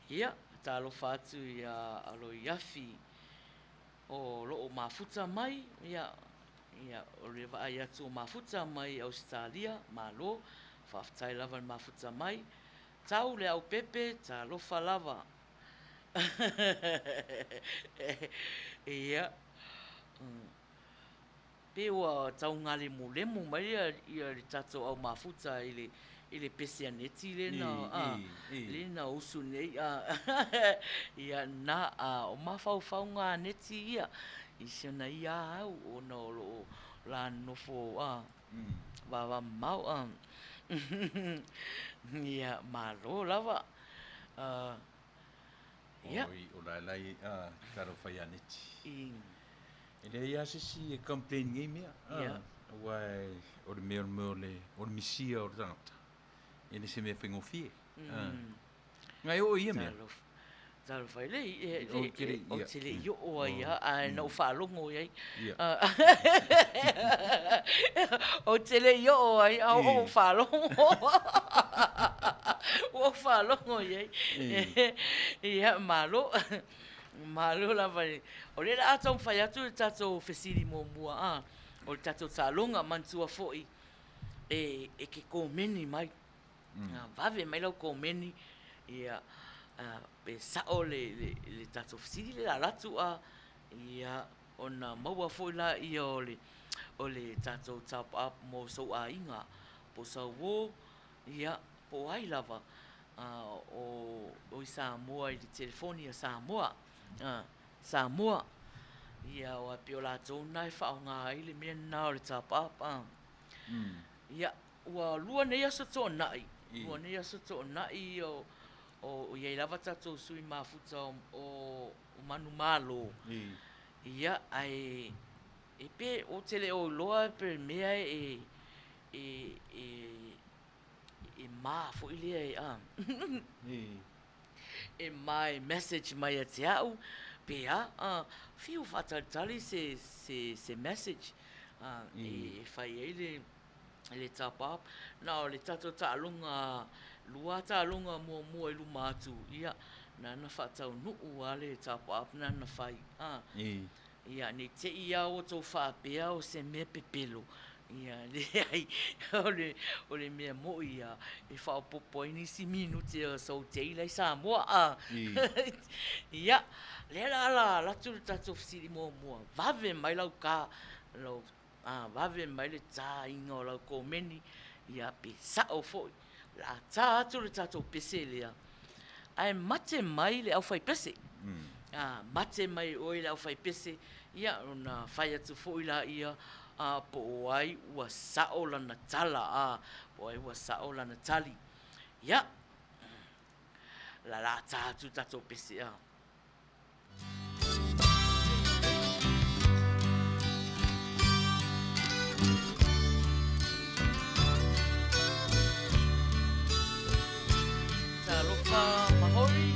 Ia, talofa atu ia Aloiafi o loo mafuta mai, ia, ia, o le vaai atu o mafuta mai i Ausetalia, malo, faafetai lava le mafuta mai. Tau le aupepe, talofa lava. Ia, Pe ua taugalemulemu mai ia le tatou au mafuta i le i le pese a Neti le na a le na usu nei a ia na a o mafaufauga a Neti ia i si ona ia au ona o lo o la nofo a vavamamao a ia malo lava a ia. Oi o la lai a talofa ia Neti. E leai lava se isi e complain i nei mea, aua o le mea o le o le misia o le tagata, e le se mea faigofie. Na e oo i ia mea? Talofa e le, ou te le i oo ai lava, ae na ou faalogo i ai. Ou te le i oo ai, a ua ou faalogo. Ua ou faalogo i ai. Ia, malo. Malo lava i. O lea o le a taumafai atu le tatou fesili muamua a, o le tatou taaloga, manatua foi e, e ke komeni mai. Vave mai lau komeni, ia, pe sao le, le, le tatou fesili lea o le a alu atu a, ia, ona maua foi lea o le, o le tatou top up mo sou aiga, po o sau uo, Ia, po o ai lava o i Samoa i le telefoni a Samoa, Samoa, ia aua pei o latou na e faaaoga ai le mea lena o le top up. Ia, ua lua nei aso toonai, lua nei aso toonai o i ai lava tatou sui mafuta o manumalo. Ia, ae e pe ou te le o iloa pe mea e e, e, e mā foi lea e, a, e mā e message mai ia te au, pe a, a, whiu whātalitali se, se, se message, a, e, e whai ai le, le top up. Nā, o le tatou taaloga, lua taaloga muamua i luma atu, ia, nāna whātaunuu a le top up nāna whai, a. Ia, nei te i a outou faapea o se mea pepelo, ia, leai, o le, o le mea moʻi ia, e faaopoopo ai nisi minute o sou teila i Samoa, a. Ia, lea la ala alu atu le tatou fesili muamua, vave mai lau ka, lau, a, vave mai le tāina o lau komeni, ia, pe sao foi. O le a tā atu le tatou pese lea, ae mate mai le aufaipese. A, mate mai oe i le aufaipese, ia, ona fai atu foi laia, a, po o ai ua sao lana tala, a, po o ai ua sao lana tali. Ia, lalā tā atu tatou pese, a. Talofa Mahori.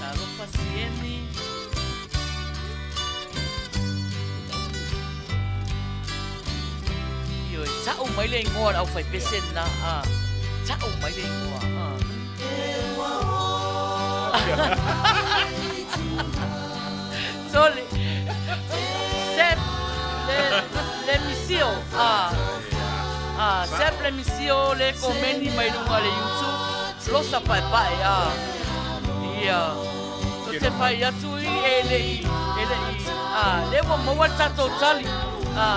Talofa Sieni. Ioe, ta'u mai le ingoa o le aufaipese lena, a. Ta'u mai le ingoa, a. Sole, Sep, le, le misio, a. A, Sep le misio le komeni mai luga le YouTube, losa paepae, a. Ia. Ou te whai atu i e le i, e le i, a, le ua maua le tatou tali, a,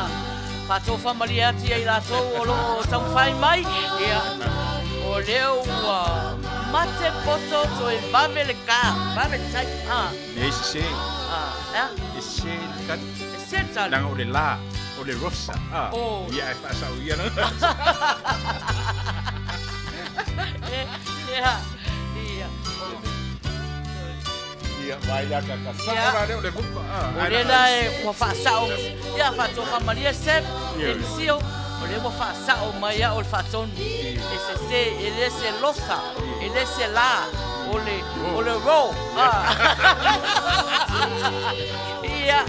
whaatofamalie atu ia i latou o lo o taumafai mai, ia, o lea ua mate poto toe vave le ka, vave le tai, a. Leai sese. A, ea? E sese le tali. E sese le tali. Leaga o le la, o le rosa, a. Oh. Ia, e faasao ia la. Ia, ia. Ia, vai la ka ka sao la lea o le vuka. O lea la e ua faasao, ia faatofamalie Sep, le misio, o lea ua faasao mai au o le faatonu. E sese, e le se losa, e le se la, o le, o le ro. Ia,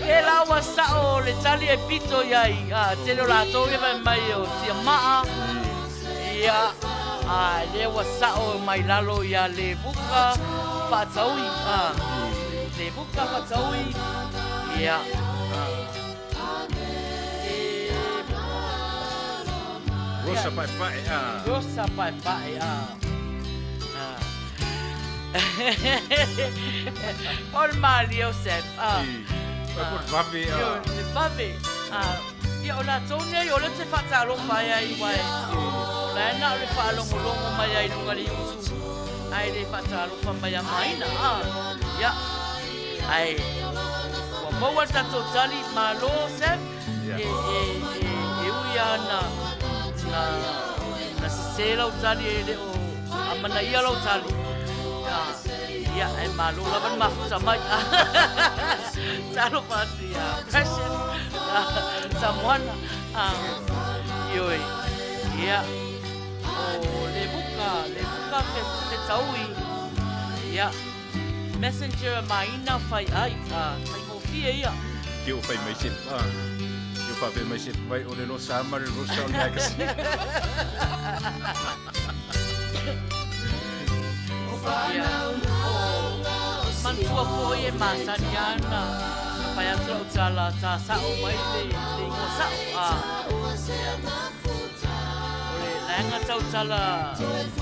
e la ua sao le tali e pito iai, a, tele o latou ia fai mai o tiamaa, Ia, a lea ua sao mai lalo ia Levuka Faataui, a, Levuka Faataui, ia, a, e, Rosa paepae, a. Rosa paepae, a. A. O le malie o Sep, a. Ai po le vave, a. Le vave, a. Ia, o latou nei, o lea ou te faatalofa ai ai, aua o la e na o le faalogologo mai ai i luga i le YouTube, ae le faatalofa mai a Maina, a. Ia, ae ua maua le tatou tali, malo Sam, e, e, e, e ui lava na, na, na sese lau tali e le o amanaia lau tali. Ia, ia, ae malo lava le mafuta mai. Talofa atu ia Precious, Samoana, ioe, ia, o Levuka, Levuka Fetaui, ia, Messenger Maina Fai Ai, faigofie ia. Ke o fai mai se, ke o faapea mai se vai o le losa ma le losa o le magazine. Ia, o manatua foi e masani ana na fai atu lau tala tā sao mai le, le ingoa sao. A, ia, o le laega tau tala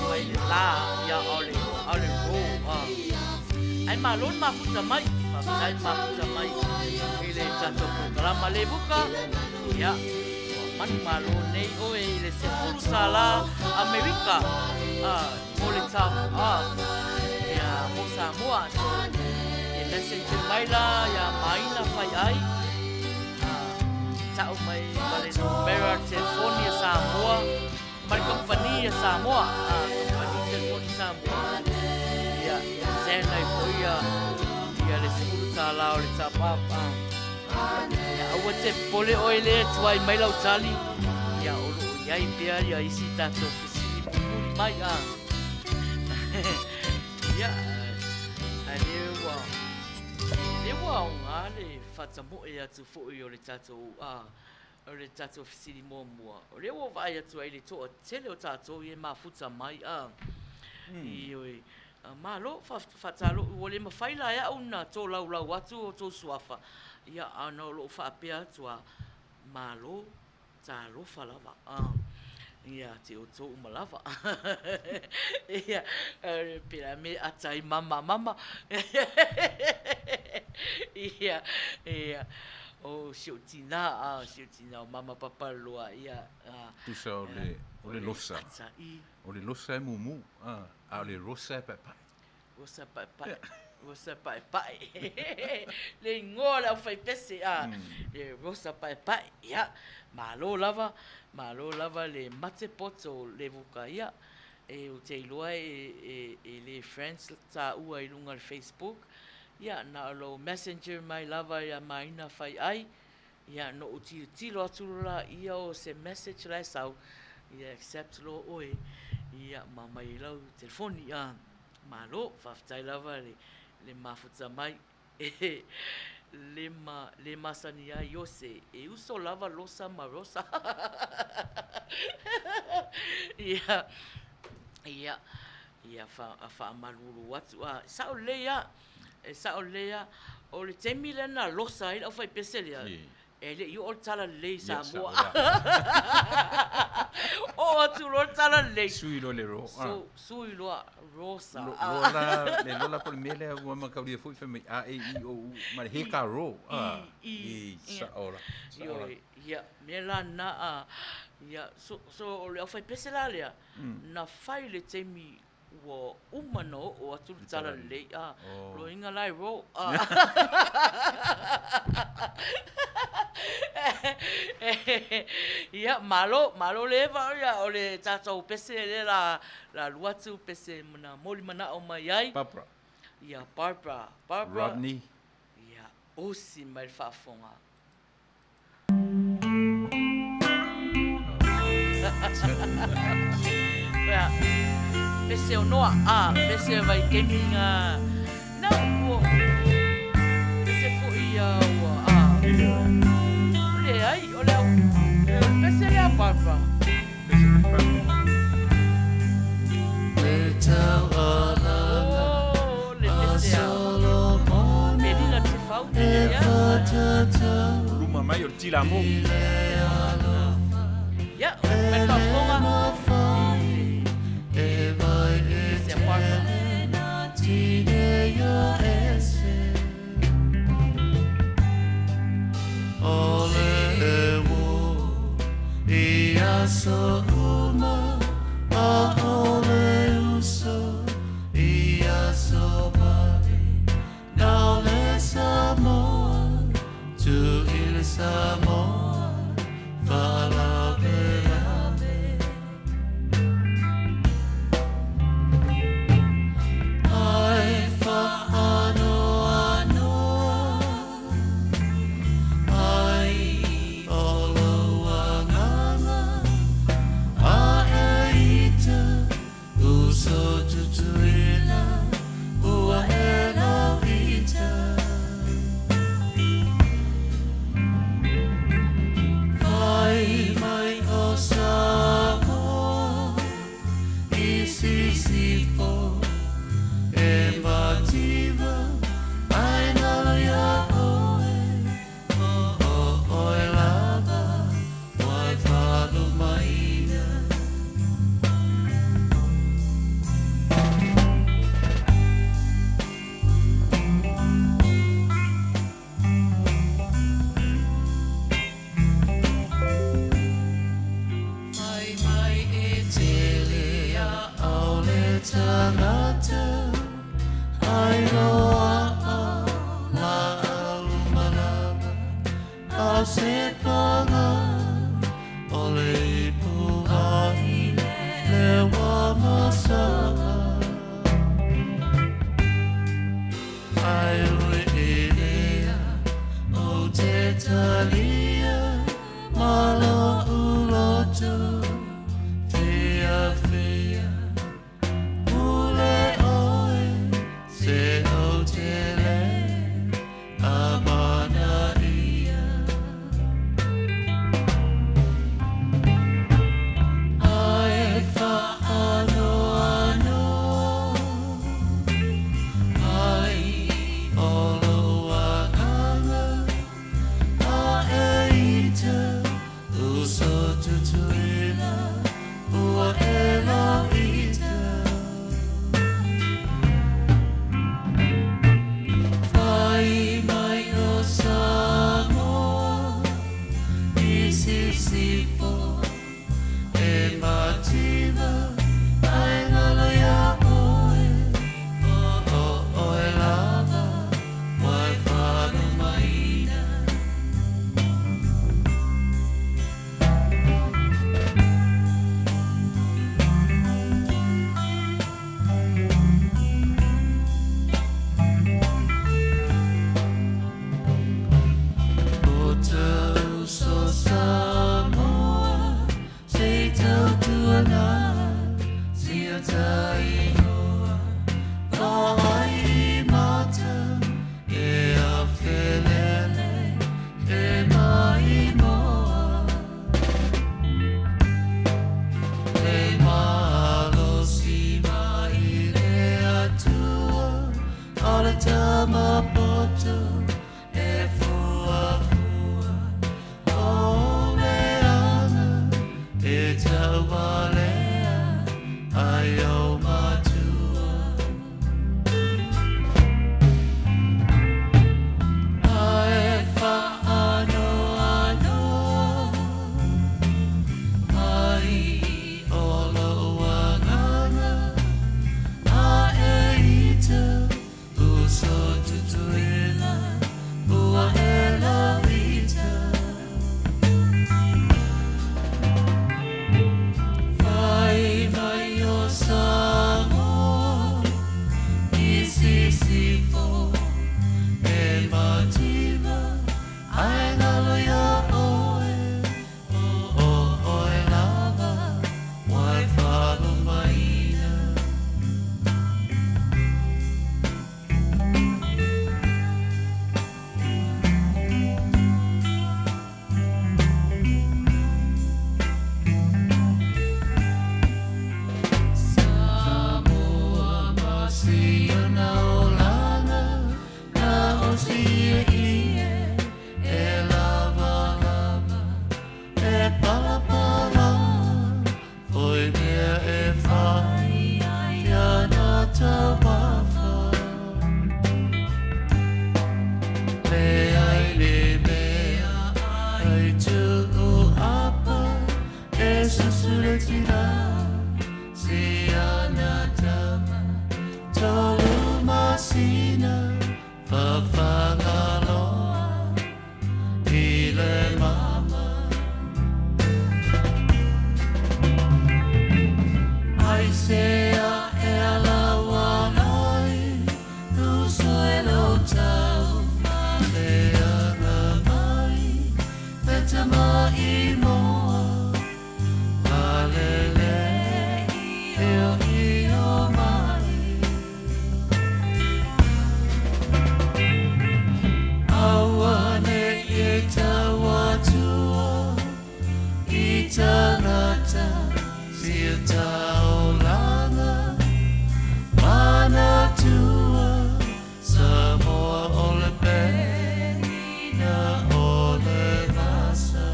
mai le la, ia, a o le, a o le ro, a. Ai malo le mafuta mai, faafetai le mafuta mai i le tatou polokalama Levuka, ia, ua manumalo nei oe i le $10 Amerika, a, mo le top up ia mo Samoa. So, e message mai la ia Maina Fai Ai, a, ta'u mai ma le numera telefoni a Samoa, ma le kamupani a Samoa, a, kamupani telefoni Samoa, ia, ia send ai foi ia, ia le $10 o le top up, a. Ia, aua te popole oe lea e tuai mai lau tali, ia, o lo o i ai pea ia isi tatou fesili mulimuli mai, a. Ia, ae lea ua, lea ua aoga le faatamoe atu foi o le tatou, a, o le tatou fesili muamua. O lea ua vaai atu ai i le toatele o tatou ia e mafuta mai, a. Ioe. Malo, faatalofa, ua le mafai la e au na tolaulau atu o outou suafa, ia, a na o lou faapea atu lava, malo, talofa lava, ia te outou uma lava. Ia, pe la me ata ai mama mama. Ia, ia. O si ou tinā, a, si ou tinā o mama papa loa, ia, a. Tusa o le, o le losa. Ata, i. O le losa e mumu, a, a o le rosa e paepae. Rosa paepae. Rosa paepae. Le igoa o le aufaipese, a, le rosa paepae, ia, malo lava, malo lava le mate poto le vuka, ia, e ou te iloa e, e, e le friends taua i luga o le Facebook, Ia, na o lou messenger mai lava ia maina fai ai, ia no ou tilotilo atu la ia o se message la e sau, ia accept loa oe, ia ma mai i lau telefoni. A, malo, faafetai lava le, le mafuta mai. E le ma, le masani ai o se e uso lava Losa ma Rosa. Ia, ia, Ia faamalulu atu. A, e sao lelei lava, e sao lelei lava. O le taimi lea na losa ai le aufaipese lea, e le i oo le talalelei i Samoa. Oo atu loa le talalelei. Sui loa le ro. So, sui loa, rosa. Lola, le lola po o le mea lea ua mataulia foi fai mai a e i o u ma le he ka ro. I, sao la. Ioe, ia, mea la na, a, ia, so, so o le aufaipese la lea, Na fai i le taimi ua uma na oo atu le talalelei, a, loiga la e roll, a. Ia, malo, malo le Eva, ia, o le tatou pese lea la, la alu atu, pese na moli manao mai ai. Barbara. Ia, Barbara, Barbara. Rodney. Ia, osi mai le faafofoga. Ia, pese o Noa, a, pese o Vaikemi ngā, na, ua, pese foi ia ua, a, leai, o le au, o le pese lea Barbara. Pese Barbara. Oh, le pese a Melina Tefau, ia. Luma mai o le tila mo. Ia, o le faafofoga i le pese a Barbara. Taualea ai ou matua. A e faanoanoa ai o lou agaga a e ita uso Tutuila ua e lauita. Fai mai o Samoa i Sisifo e mativa ae galo iā ʻoe o ʻoe lava wai faalumaina. Samoa ma si ona olaga na o si ie e lawalawa e palapala foi mea e fai ia na taumafa. Leai le mea ai tuu apa e susuletina si ana tama tolu masina fafagaloa i le mama. Aisea e alaua ai uso e lou tau faleaga mai le tama i moa malele io io mai. Aua ne i e tau atua i tangata sia taulaga manatua Samoa o le pena o le vasa.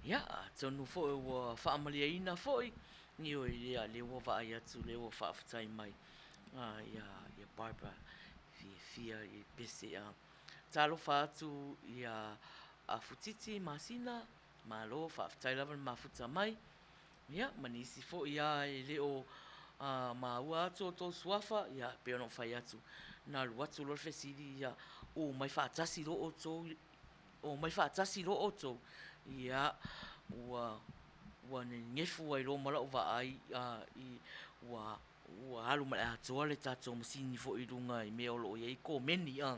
Ia, atonu foi ua faamalieina foi, ioe, ia lea ua vaai atu, lea ua faafetai mai ia Barbara fiafia i pese a. Talofa atu ia Afutiti Masina, malo faafetai lava le mafuta mai. Ia, ma nisi foi a e le o maua atu o outou suafa, ia pei ona ou fai atu, na alu atu loa le fesili ia, omai faatasi loa outou Omai faatasi loa outou, ia, ua, ua nenefu ai loa ma lau vaai, i, ua, ua alu ma le atoa le tatou masini foi i luga i mea o lo o i ai komeni, a.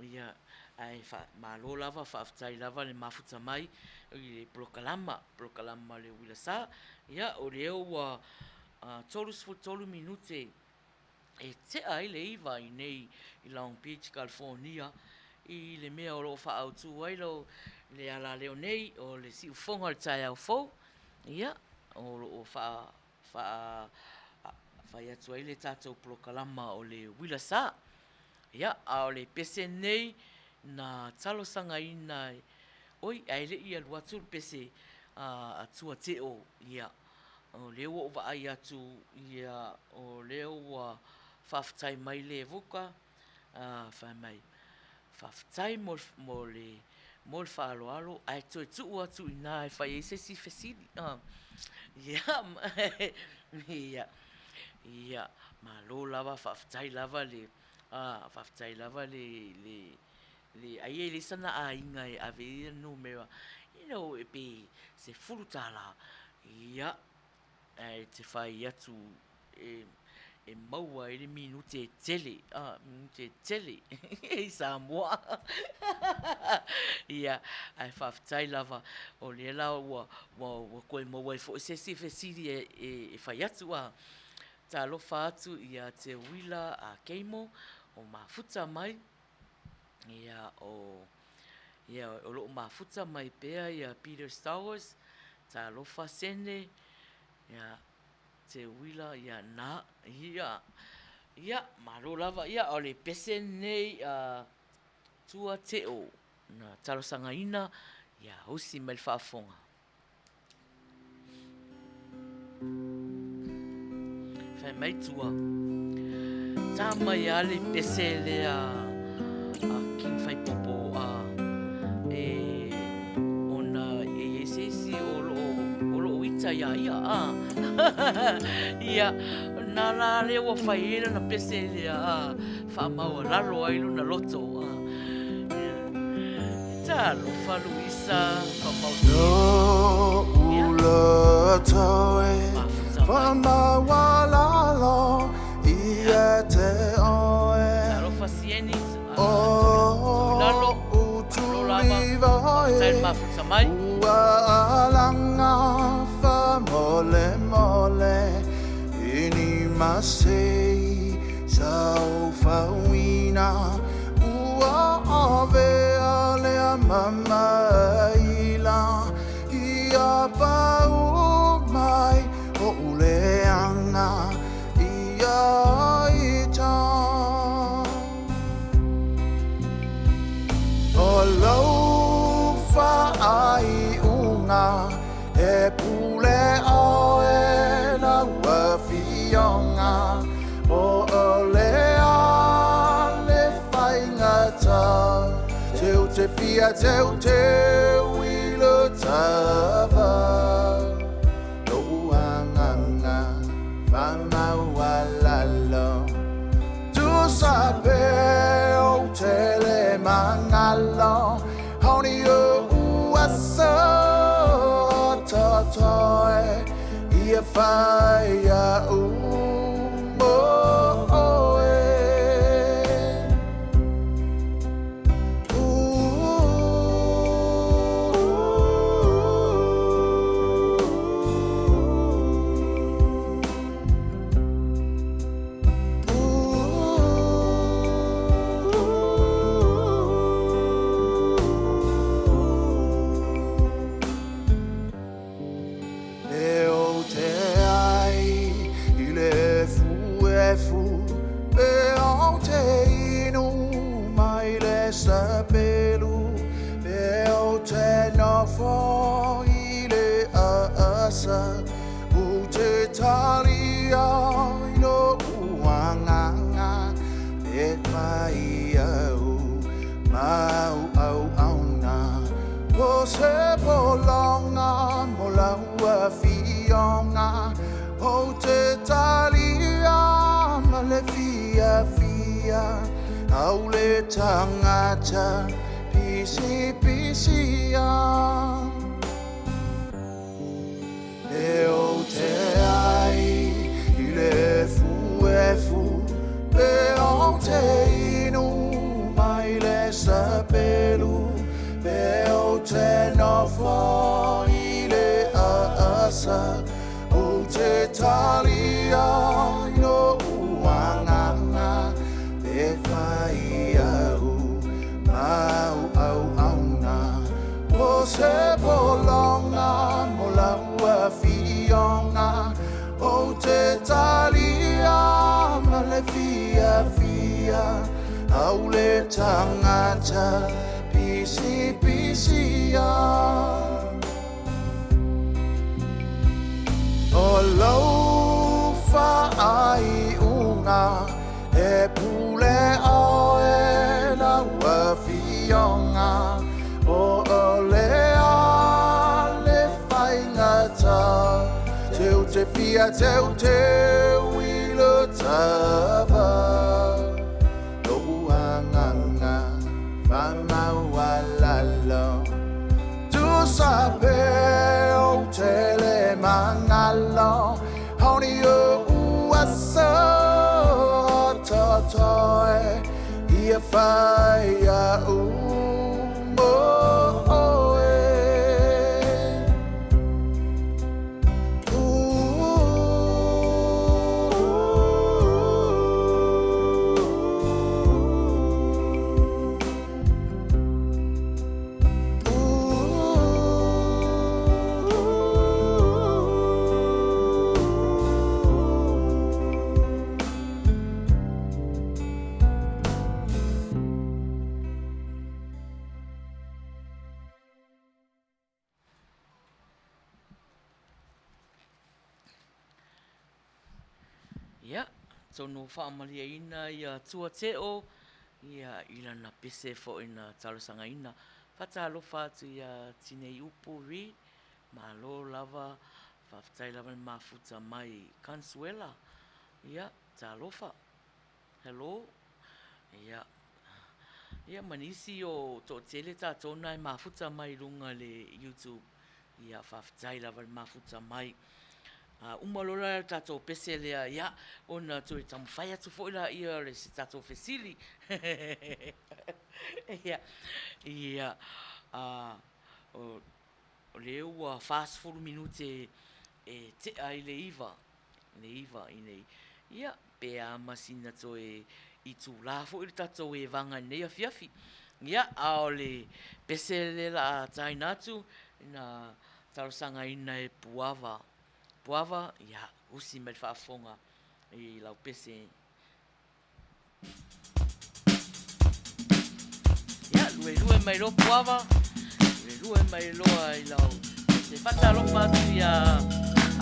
Ia, ae malo lava, faafetai lava le mafuta mai i le polokalama, polokalama o le uila sa. Ia, o lea ua 33 minute e tea ai le iva i nei i Long Beach, California, i le mea o lo o faaautu ai lo le alaleo nei o le siufofoga o le taeao fou, ia, o lo o faa, faa, fai atu ai le tatou polokalama o le uila sa. Ia, a o le pese nei na talosagaina e, oi, ae le i alu atu le pese a Tuateo, ia, o lea ua ou vaai atu, ia, o lea ua faafetai mai Levuka, fai mai, faafetai mo le, mo le faaaloalo ae toe tuu atu i ina e fai ai se isi fesili. Ia, ia, ia, malo lava, faafetai lava le, faafetai lava le, le, le, ai e leai sana aiga e ave i ai le numera, you know, pe $10, ia, ae te fai atu e maua ai le minute e tele, a, minute e tele i Samoa. Ia, ae faafetai lava, o lea la ua, ua, ua toe maua ai foi se isi fesili e fai atu, a. Talofa atu ia Teuila Keimo o mafuta mai, ia, o, ia, o lo o mafuta mai pea ia Peter Stowers, talofa Sene, ia, Teuila, ia, na, ia, ia, malo lava, ia, o le pese lenei a Tua Teo. Na talosagaina ia usi mai le faafofoga. Fai mai tua, tā mai a le pese lea a King Faipopo a e ona e i ai se isi o loo ita ia ia a. Ia, na la lea ua fai ai lana pese lea a, faamaualalo ai lona loto a. Talofa Luisa, Whamaualalo ia te oe. Talofa Sieni, Toilalo, malo lava, faafetai le mafuta mai. Ua alanga whamolemole i ni masei saofauina Ua avea lea mamaila ia pau mai oʻu leaga ia ita. O lou faaiuga e pule ʻoe lau afioga. Po o le a le faigata Teu te fia teuteu i le tava Lo'u agaga faamaualalo Tusa pe ou te le magalo Haoni o'u aso totoe Ia whai a'u mo oe. E ou te ai i le efuefu, e ou te inu mai le sapelu, e ou te nofo i le aasa, ou te talia i lo'u agaga, e mai au mau auauna. O se pologa mo lau afioga, Ou te talia ma le fiafia, Au le tagata pisipisia. E ou te ai i le efuefu, E ou te inu mai le sapelu, E ou te nofo i le aasa, Ou te talia i lo'u agaga, E fai au mau auauna, O se pologa mo lau afioga, Ou te talia ma le fiafia, Au le tagata pisipisia. O lou faaiuga e pule ʻoe lau afioga, Po o le a le faigata, Teu te fia teuteu i le tava, Lo'u agaga faamaualalo. Tusa pe ou te le magalo, Haoni o'u aso totoe, Ia fai a'u mo oe. Ia, atonu ua faamalieina ia Tua Teo ia i lana pese foi na talosagaina. Faatalofa atu ia Tineiupu Reid, malo lava, faafetai lava le mafuta mai Consuela. Ia, talofa. Hello. Ia, ia ma nisi o toatele tatou na e mafuta mai i luga i le YouTube. Ia, faafetai lava le mafuta mai. A uma loa la le tatou pese lea, ia, ona toe taumafai atu foi laia o se tatou fesili. Ia, ia, a, o lea ua 40 minute e tea ai le 9, le 9 i nei. Ia, pe a ma sina toe itula foi le tatou evaga i lenei afiafi. Ia, a o le pese lea o le a taina atu, na talosagaina e Puava. Puava, ia, usi mai le faafofoga i lau pese. Ia, luelue mai loa Puava, luelue mai loa i lau pese. Faatalofa atu ia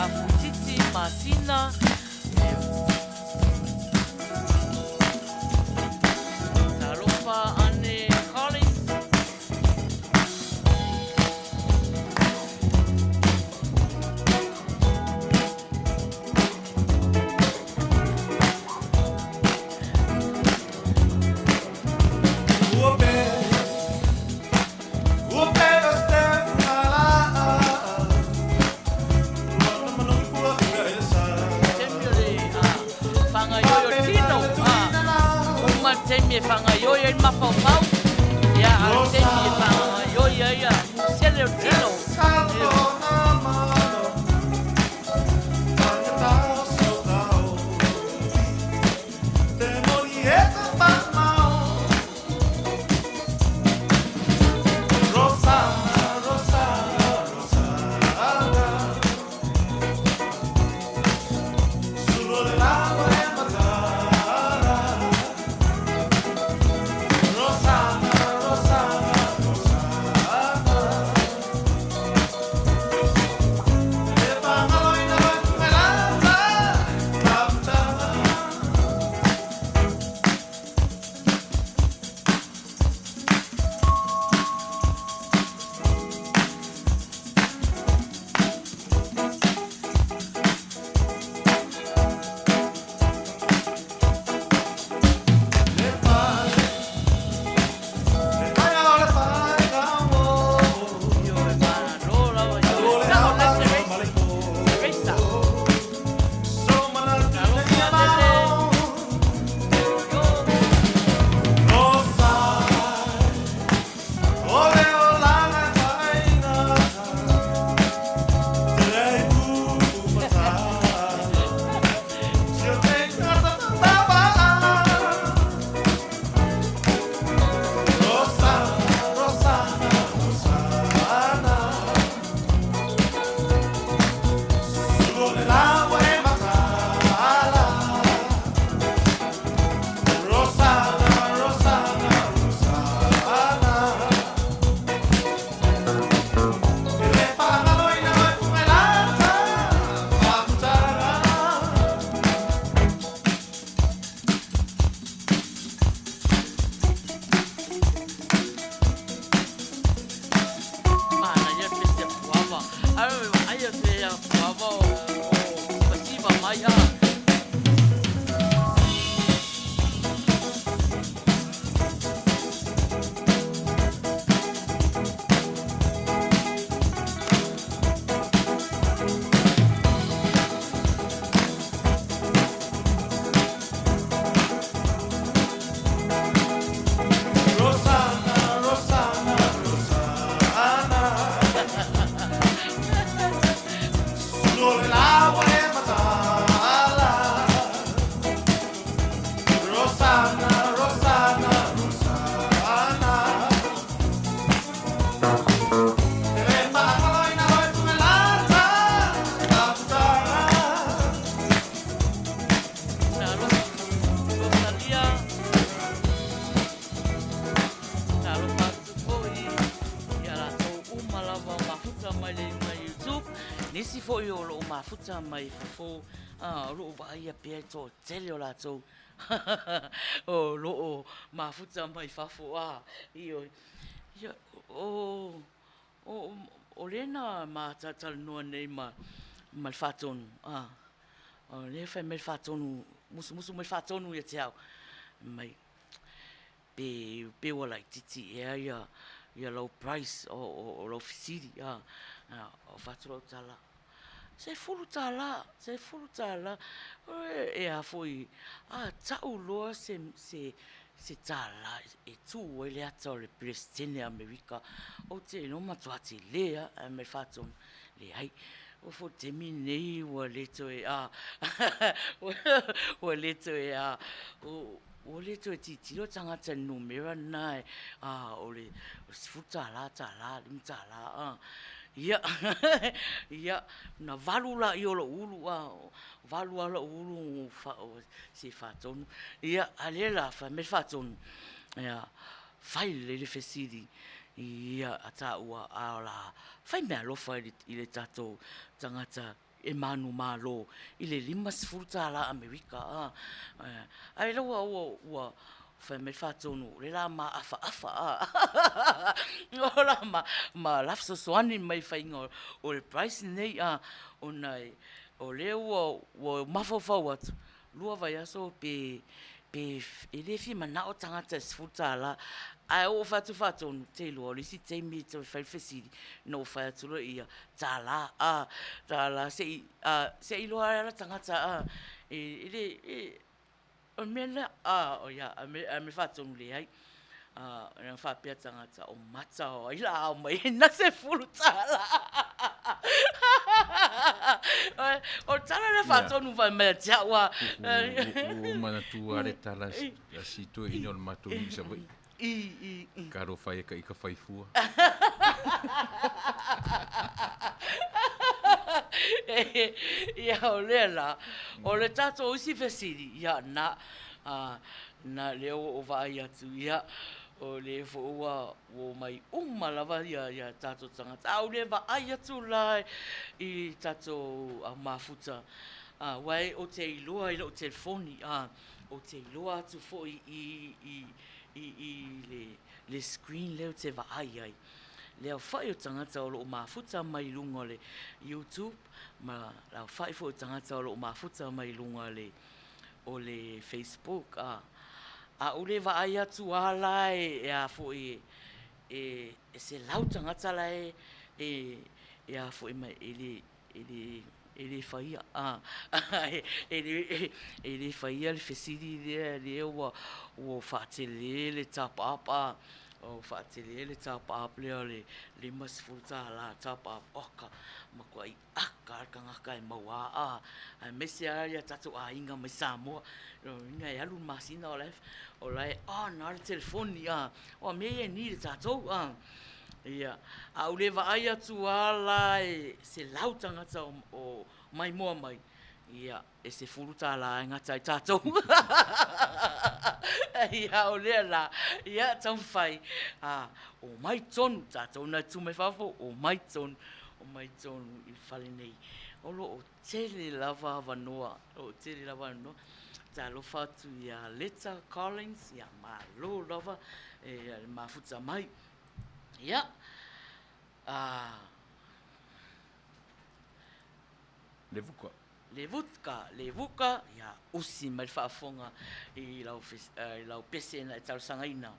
Afuititi, Masina, Talofa Ane Collins. Taimi o le whangaioi o tino, uma le taimi e whangaioi ai le mafaufau, ia, a o le taimi e whangaioi ai a sele o tino. Ioe, malo lava, ioe. Sao le Teresa. Talofa lele. Io. Manaia le pese a Puava. Ai a te a Puava o sivasiva mai a. Talofa Rosalia. Talofa atu foi ia latou uma lava o mafuta mai le iuga YouTube. Nisi foi o loo mafuta mai fafo. O lo o vaaia pea le toatele o latou o lo o mafuta mai fafo, ioe. Ia, o, o, o lea na ma talatalanoa nei ma, ma le Faatonu, o lea e fai mai le Faatonu, musumusu mai le Faatonu ia te au, fai mai, pe, pe ua laitiiti ea ia, ia lau price o, o, o lau fesili, a. Ou fai atu lau tala, $10, $10. E a foi, a tau loa se, se, se tala e tu ai le ata o le Peresetene a Amerika, ou te iloa e matua tele lava. Ae fai mai le Faatonu, Leai, oo foi i le taimi lenei ua le toe a, ua le toe a, ua le toe tilotilo tagata i le numera lena a o le $10, $1, $5 a. Ia, ia, ona valu lea o lou ulu, valu lava lou ulu se Faatonu. Ia, a o lea la fai mai le Faatonu, ia, fai lelei le fesili ia taua a o le a fai meaalofa i le tatou tagata e manumalo i le $50 Amerika a. Ae ua ua fai mai le Faatonu o lea o le a ma afaafa a, o le a ma la fesoasoani mai i le faiga o le price lenei a, ona o lea ua mafaufau atu, lua vaiaso pe pe e le fia manao tagata i le $10 ae ua ou fai atu i le Faatonu, ou te iloa o le isi taimi e toe fai le fesili ona ou fai atu loa lea, $1 a, $1 se i se i iloa ai lava le tagata a, e le o le mea lea a, ae fai mai le Faatonu, leai. Na faapea tagata, o mata o ai la ao mai ai na $10. O le tala lea Faatonu fai mai ia te au a. Ua ou manatua lava le tala a si toeaina o le matou nuu i Savaii. Talofa e ia ita faifua. Ia o lea la, o le tatou isi fesili, ia na, Na lea ua ou vaai atu, ia, o lea foi ua omai uma lava ia tatou tagata. A ou le vaai atu la i tatou mafuta, aua ou te iloa i lou telefoni, ou te iloa atu foi i le screen lea ou te vaai ai, le aofai o tagata o lo o mafuta mai i luga o le YouTube ma le aofai foi o tagata o lo o mafuta mai i luga o le o le Facebook a, a ou le vaai atu a la e a foi e 100 tagata la e e a foi mai e le e le e le faia a e le e le faia le fesili lea lea ua ua faatele le top up a ua faatele le top up lea o le $50 top up oka matuai aka le tagata e maua a, aemaise lava ia tatou aiga mai Samoa, lona uiga e alu le masina o la e, o la e on lava le telefoni a, aua o mea ia e need e tatou a. Ia, a ou le vaai atu lava la e 100 tagata o maimoa mai, ia, e $10 e gata ai tatou. Ia, o lea la, ia, taumafai, a, omai tonu tatou na tu mai fafo, omai tonu, omai tonu i le fale nei. O lo o tele lava avanoa, o lo o tele lava avanoa. Talofa atu ia Leta Collins, ia malo lava e le mafuta mai. Ia, a... Levuka. Levutka, Levuka, ia usi mai le faafofoga i lau, i lau pese na e talosagaina.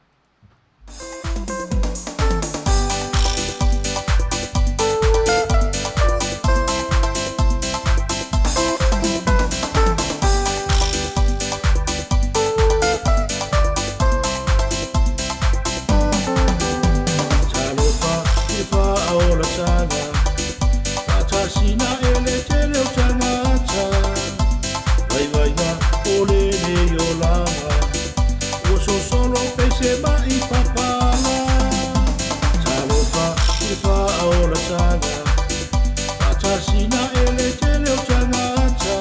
Talofa i le faaolataga Faatasina e le tele o tagata Vaivaiga o lenei olaga Ua sosolo pei se ma'i papala Talofa i le faaolataga Faatasina e le tele o tagata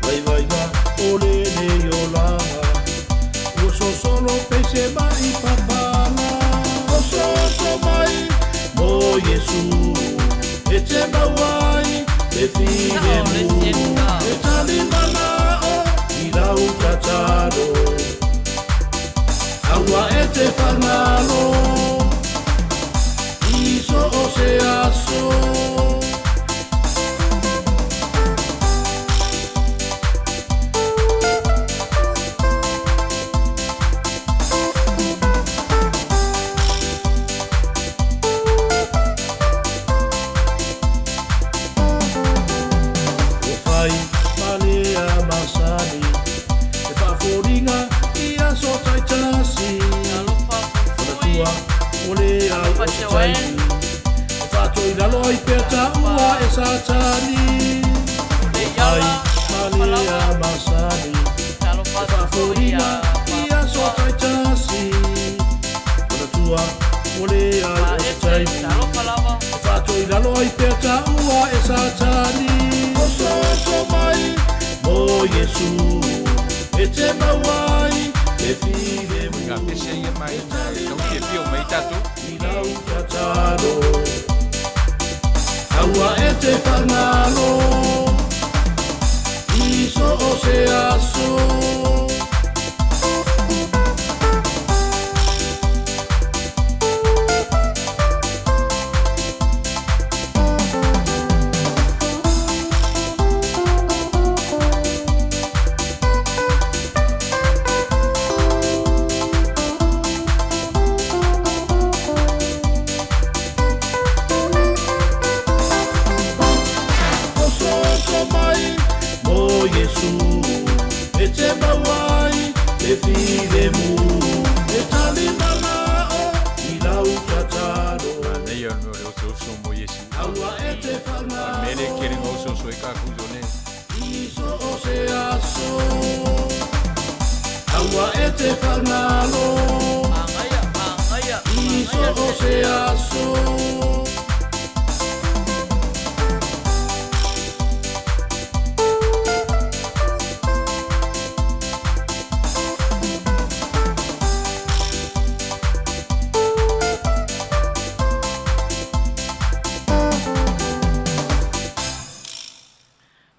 Vaivaiga o lenei olaga Ua sosolo pei se ma'i papala Ososo mai mo Iesu E te mau ai le filemu E whangalo I so o se aso. Ua whai male a Masani E whaaforinga i aso taitasi Talofa Ona Fuifui, tua o le au talofa o se taimi Joanne, E whaatoi lalo ai pea talofa taua e Satani Ua whai Leiala, talofa male lava, a Masani talofa E atu foi ia whaaforinga i aso Papua taitasi Ona tua o le au o se Paese, taimi talofa lava. E whaatoi lalo ai pea taua e Satani Ososo mai mo Iesu E te mau ai te O iga filemu pese ia E Maina e tali tau fiafia uma ai manao tatou. i lau tatalo Aua e te whangalo I so o se aso. Ososo mai mo Iesu E te mau ai te filemu E tali manao i lau tatalo Manaia o le mea o le osooso mo Iesu. Aua e te O le mea lea e whangalo tele ina osooso ai kākou i lona e. I so o se aso Aua e te whangalo Magaia, magaia, I so magaia o tele. se aso.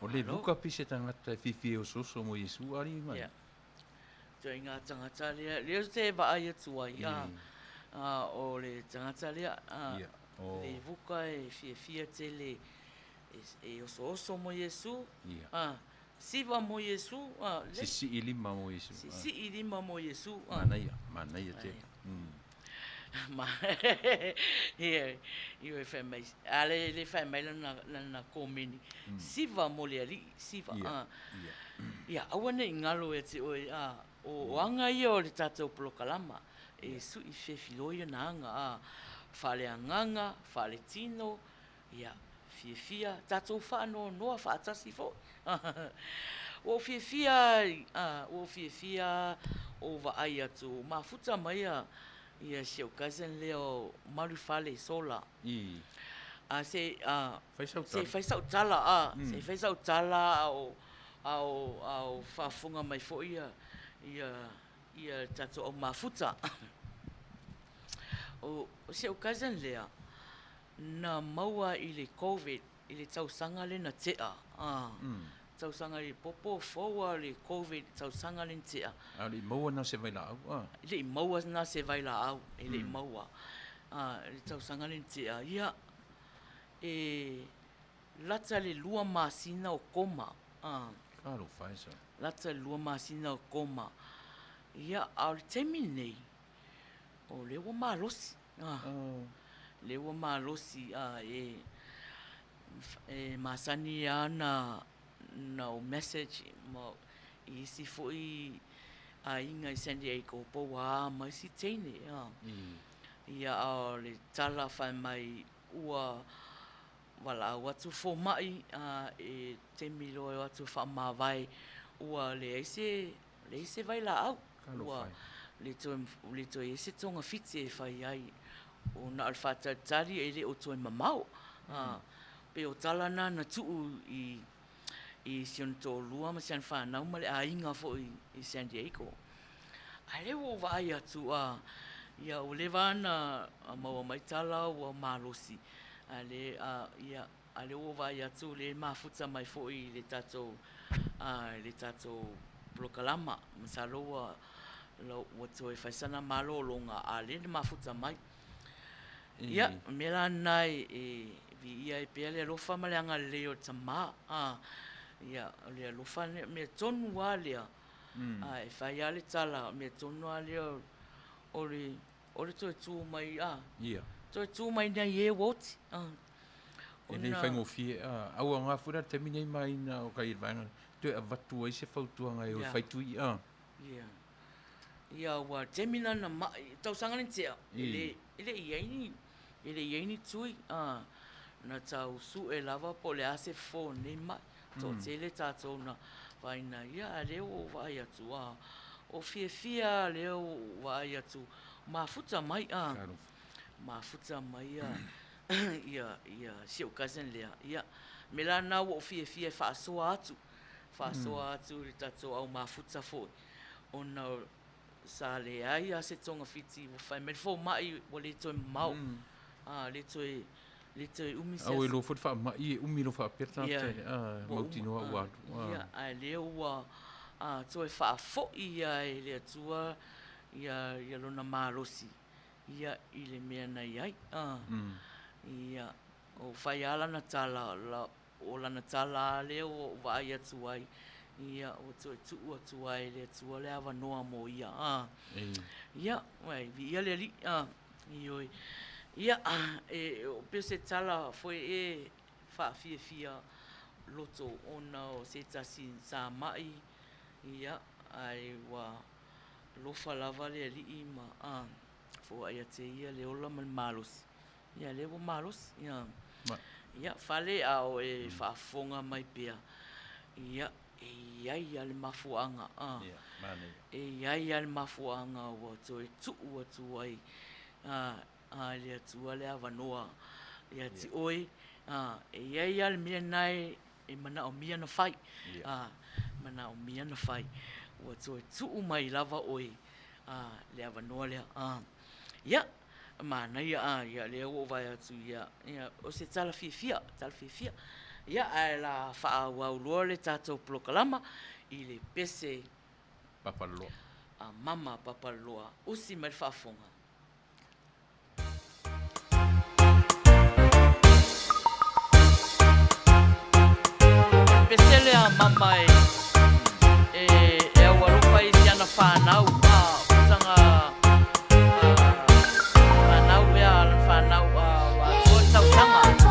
O le Malo. buka pe se tagata e fiafia e osooso mo Iesu alii mai. Ia. Toe ngā tangata lea, lea te vaai atu ai, a, a, o le tangata lea, a, Ia, o. le vuka e fiafia tele e, e osooso mo Iesu, Ia. a, siva mo Iesu, a, le, Sisii lima mo Iesu. sisii lima mo Iesu, a. Manaia, manaia tele. Ma, ia, ia e whai mai, a le, le whai mai lana, lana kōmeni, siva mo le alii, siva, Ia, a. ia. Ia, aua nei ngalo e te oe, a, o, o anga ia o le tātou polokalama, e sui fefiloi ana anga, a, faaleagaga, faaletino, ia, fiafia, tātou faanoanoa faatasi foi. Ua ou fiafia, a, ua ou fiafia o vaai atu, mafuta mai ia, ia si ou cousin lea o Malufale Sola. I. A se, a, Fai sau se tala. fai sau tala, a, se fai sau tala a o, a o, a o faafofoga mai foi ia, ia, ia le tatou au mafuta. O, o si ou cousin lea, na maua i le Covid i le tausaga lea na tea, a, tausaga i le popo fou a le Covid tausaga lea na tea. A le i maua na se vailaau, a. E le i maua na se vailaau, e le i maua. A, le tausaga lea na tea, ia, e lata le 2 masina o koma, a. Talofa e sa. Lata le 2 masina o koma. Ia, a o le taimi lenei, o lea ua malosi, a. Lea ua malosi, a, e, e masani lava na, na ou message ma i isi foi aiga i San Diego po ua a mai si teine, a. Ia, a o le tala fai mai ua valaau atu fomai, a e taimi loa e o atu e faamavae ua leai se, leai se vailaau, ua Talofa e. le toe, le toe i ai se togafiti e fai ai, o na o le faatalitali e le o toe mamao. A, pei o tala na na tuu i, i si ona toalua ma si ana fanau ma le aiga foi i San Diego. A lea ua ou vaai atu, a, ia ua leva lava ona maua mai tala ua malosi, a le, a, ia, a lea ua ou vaai atu o lea e mafuta mai foi i le tatou, a, i le tatou polokalama. Masalo ua. Ua toe fai sana malologa a lea na mafuta mai. Ia, o le mea la lena e viia ai pea le alofa ma le agalelei o le Tama. Ia, o le alofa, o mea tonu lava lea, e fai lava le tala, o le mea tonu lava lea o le o le toe tu mai, a, toe tu mai nai e ua oti. E le faigofie, a, au aoga foi la le taimi nei Maina o kai i le vaega lea, toe avatu ai se fautuaga e o e fai tui, a. Ia. Ia ua taimi la na ma'i, tausaga lea na tea, e le, e le i ai ni, e le i ai ni tui, a, na tau sue lava po o le a se fofo o lenei ma'i. Toatele tatou na vaai ina, ia a o lea ua ou vaai atu, a, o fiafia lava lea ua ou vaai atu, mafuta mai, a, mafuta mai ia, ia, ia si ou cousin lea. Ia, o le mea la lena ua ou fiafia e faasoa atu, faasoa atu i le tatou au mafuta foi, ona sa leai lava se togafiti ua fai mai le fomai ua le toe mamao, a, le toe, le toe umi se aso. Ua iloa foi le faamai e umi loa faapea le tagata, a, mautinoa ua alu. Ia, a o lea ua toe faafoi lava e le Atua ia lona malosi ia i le mea na i ai. Ia, ua fai lava lana tala, O lana tala lava lea ua ou vaai atu ai, ia, ua toe tuu atu lava e le Atua le avanoa mo ia. A. Ia, uai, viia le Alii. A, ioe. Ia, e, pei o se tala foi e faafiafia loto ona o se tasi sa mai, ia, ae ua alofa lava le Alii ma, a, foai ia te ia le ola ma le malosi. Ia lea ua malosi. Ia, ia Fale a o e faafofoga mai pea, ia e i ai lava le mafuaaga, a, e i ai lava le mafuaaga ua toe tuu atu ai a, a e le Atua le avanoa ia te oe, a, e i ai lava le mea lena e manaomia na fai, a, manaomia na fai. Ua toe tuu mai lava oe a, le avanoa lea. A, ia, Manaia, a, ia lea ua ou vaai atu, ia, ia, o se tala fiafia, tala fiafia. Ia, ae o le a faaauau loa le tatou polokalama i le pese Papaloloa. A Mama Papaloloa, usi mai le faafofoga. O le pese lea a Mama e, e, e aualofa ai i si ana fanau, a, o sana, Fanau ea lana fanau ua atoa le tausaga.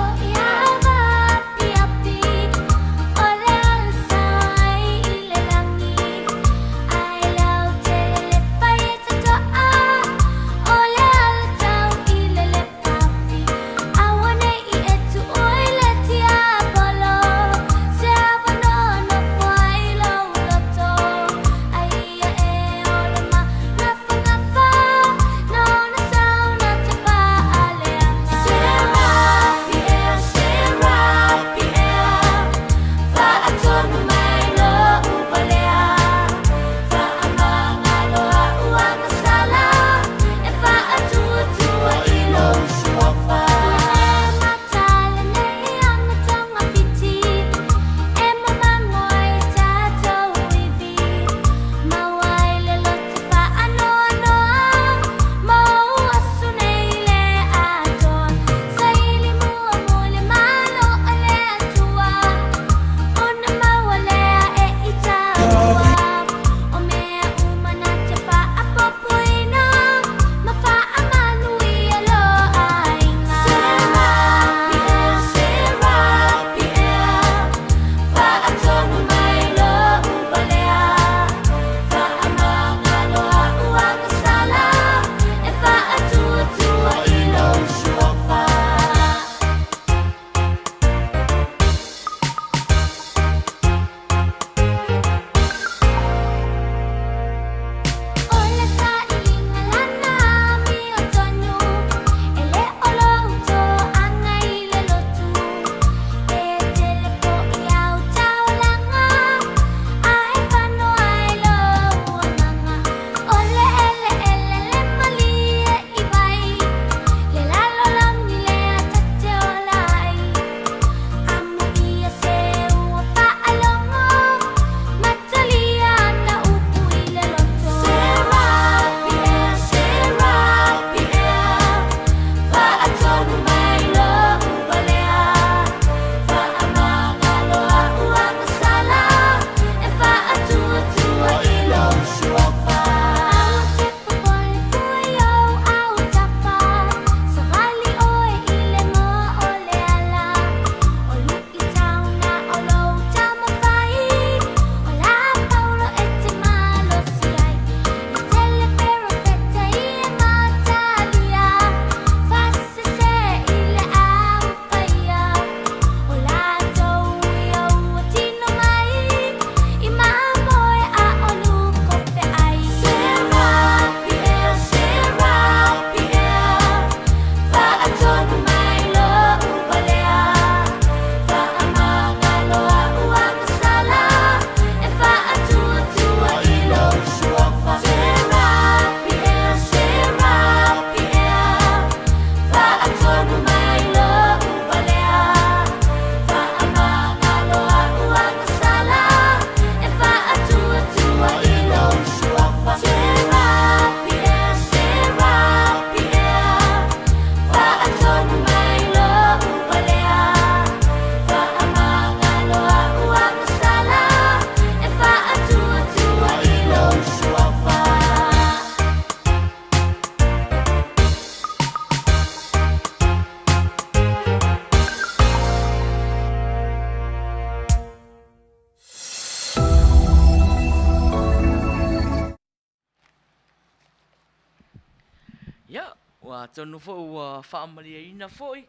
Ua atonu foi ua faamalieina foi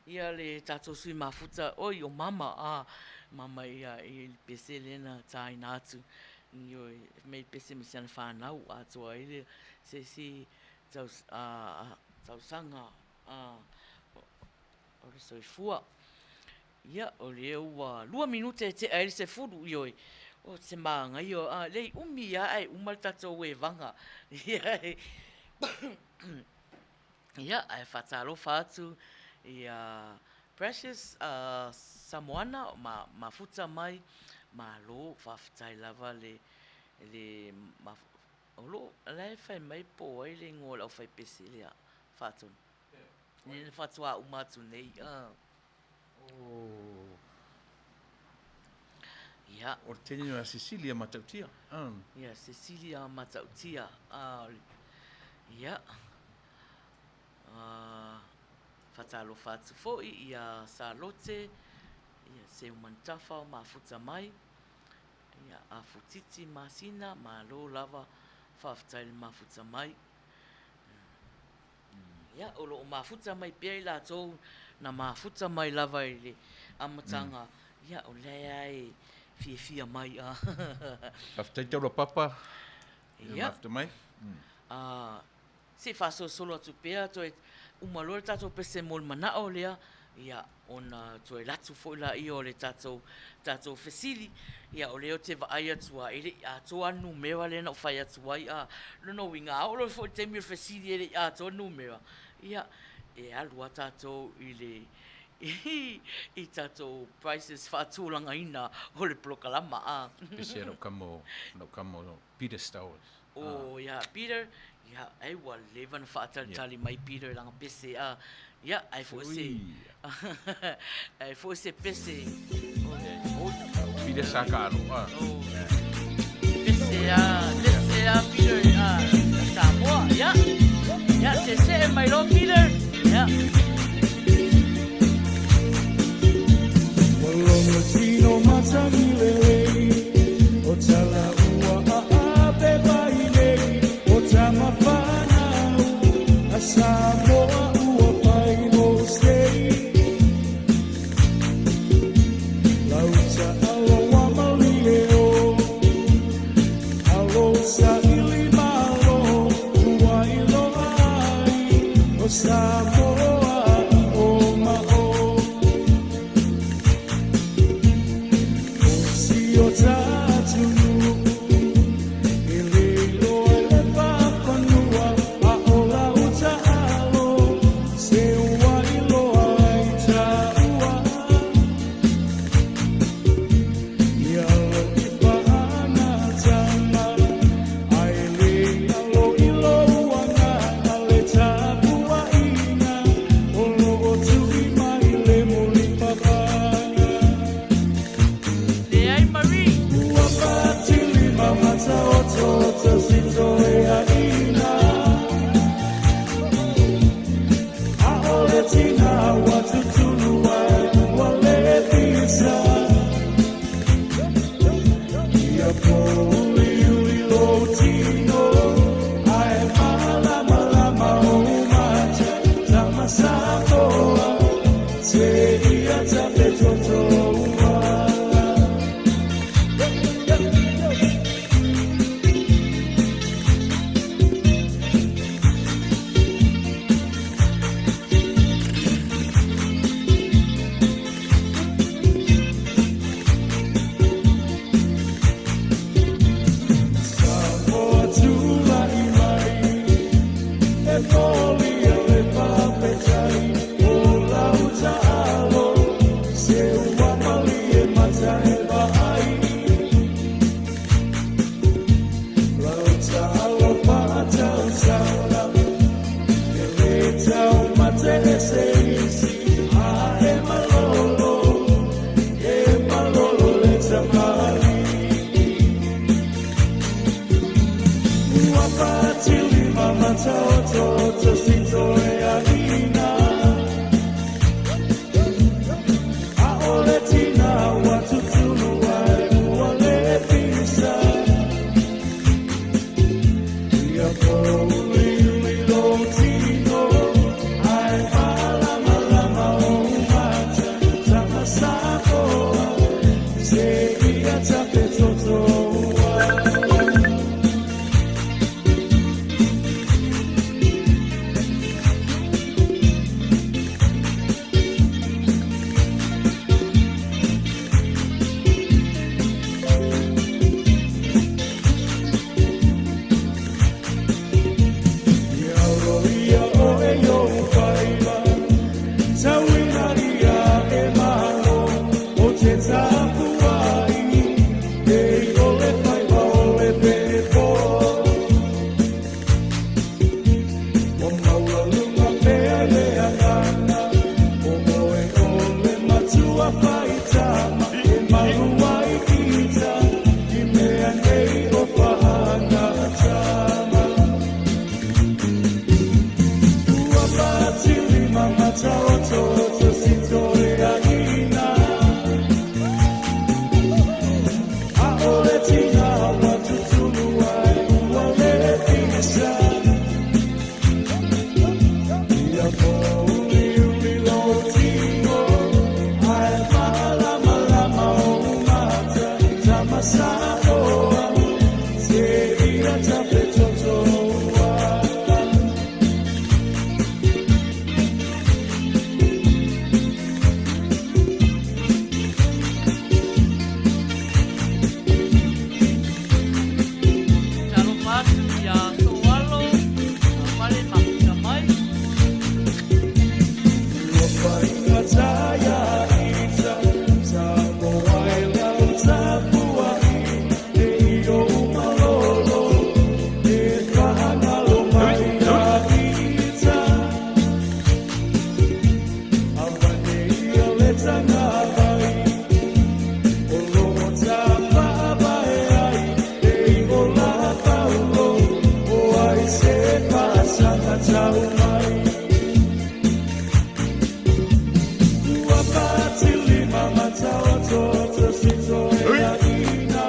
ia le tatou sui mafuta, oi o Mama, a, Mama ia i le pese lea na taina atu, ioe, mei pese ma si ana fanau atoa ai le se isi tausaga o le soifua. Ia, o lea ua lua minute e tea ai le 10, ioe, o se manaia, a, leai umi lava ae uma le tatou evaga. Ia, ae faatalofa atu ia Precious Samoana mafuta mai, malo faafetai lava le le o lo o la e fai mai po o ai le igoa o le aufaipese lea Faatonu. Lea na faatoa uma atu nei. Ia. O le teine o Cecilia Matautia. Ia, Cecilia Matautia. Ia. Faatalofa atu foi ia Salote, ia Seumanutafa o mafuta mai, ia Afutiti Masina, malo lava, faafetai le mafuta mai. Ia, o lo o mafuta mai pea i latou na mafuta mai lava i le amataga, ia, o lea e fiafia mai. Faafetai Taulapapa i le mafuta mai. Se i faasolosolo atu pea, toe uma loa le tatou pese mo le manao lea, ia, ona toe alu atu foi laia o le tatou, tatou fesili. Ia, o lea ou te vaai atu lava, e le i atoa lava le numera lea na ou fai atu ai. A, o lona uiga, a oo loa foi i le taimi o le fesili e le i atoa le numera, ia, e alu lava tatou i le i tatou prizes faatulagaina o le polokalama. A. Pese a lau kama o, lau kama o Peter Stowers. Oh ia Peter, ia ai ua leva na faatalitali mai Peter i lana pese a. Ia ai foi se ai foi se pese. Oh, Peter sa ka alo a. Oh. Pese a, pese a Peter a Samoa. Ia. Ia se se mai lo Peter. Ia. Ua logo tino matagi lelei o tala ua aape mai nei o tama fanau a Samoa ua fai mo sei lauta alo a malie o alo saili malo ua iloa ai o Samoa i o ma o. O si o tātunu e le iloa i le pafanua a o lau taalo se ua iloa ai tāua i alo i paana tama ae le alo i lou agaga le tapuaiga o lo o tui mai le mulipapaga. Leai Marie. Ua patili ma mataototo si toeaina ʻAʻole tina ua tutulu ai ua le pisa Ia pōuliuli lou tino Ae mālamalama ou mata Tama Samoa Te ia tape toto uala. te tapuai Nei o le faiva o le pepo Ua maualuga pea le agaga O oe o le matua faitama E malu ai ita I mea nei o faagatama Ua patilima mataototo sitoeaina ʻAʻole tina ua tutulu ai ua lepisa Ia mōuliuli lou tino Ae mālamalama ou mata Tama Samoa Seia tafetoto ala. Talofa atu iā Soalo, Fale Mahuta mai. Ua faigata iā ita, Samoa e lau tapuai, E i ou malolo, E fahagalo mai iā ita. Avane ia le tagavai, O lo o tapaavae ai, E i o la paulo, O ai se faasaga tau mai. Ua patilima mataototo sitoeaina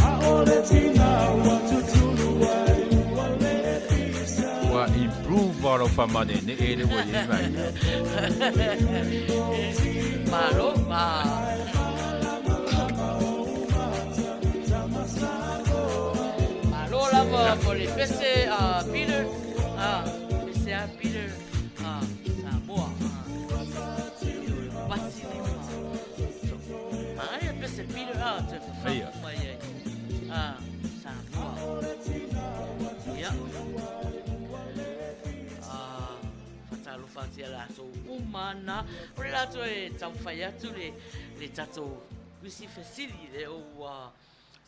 ʻAʻole tina ua tutulu ai ua lepisa. Ua improve lava lau faamaneenee lea ua i ai vaega. Malo, ma. Malo lava mo le pese a Peter, a pese a Peter, a Samoa, a pati lima. So, manaia pese Peter a toe Aia. fafagu mai ai a Samoa. Ia. A faatalofa atu ia latou uma na o le latou e taumafai atu le le tatou usi fesili lea ua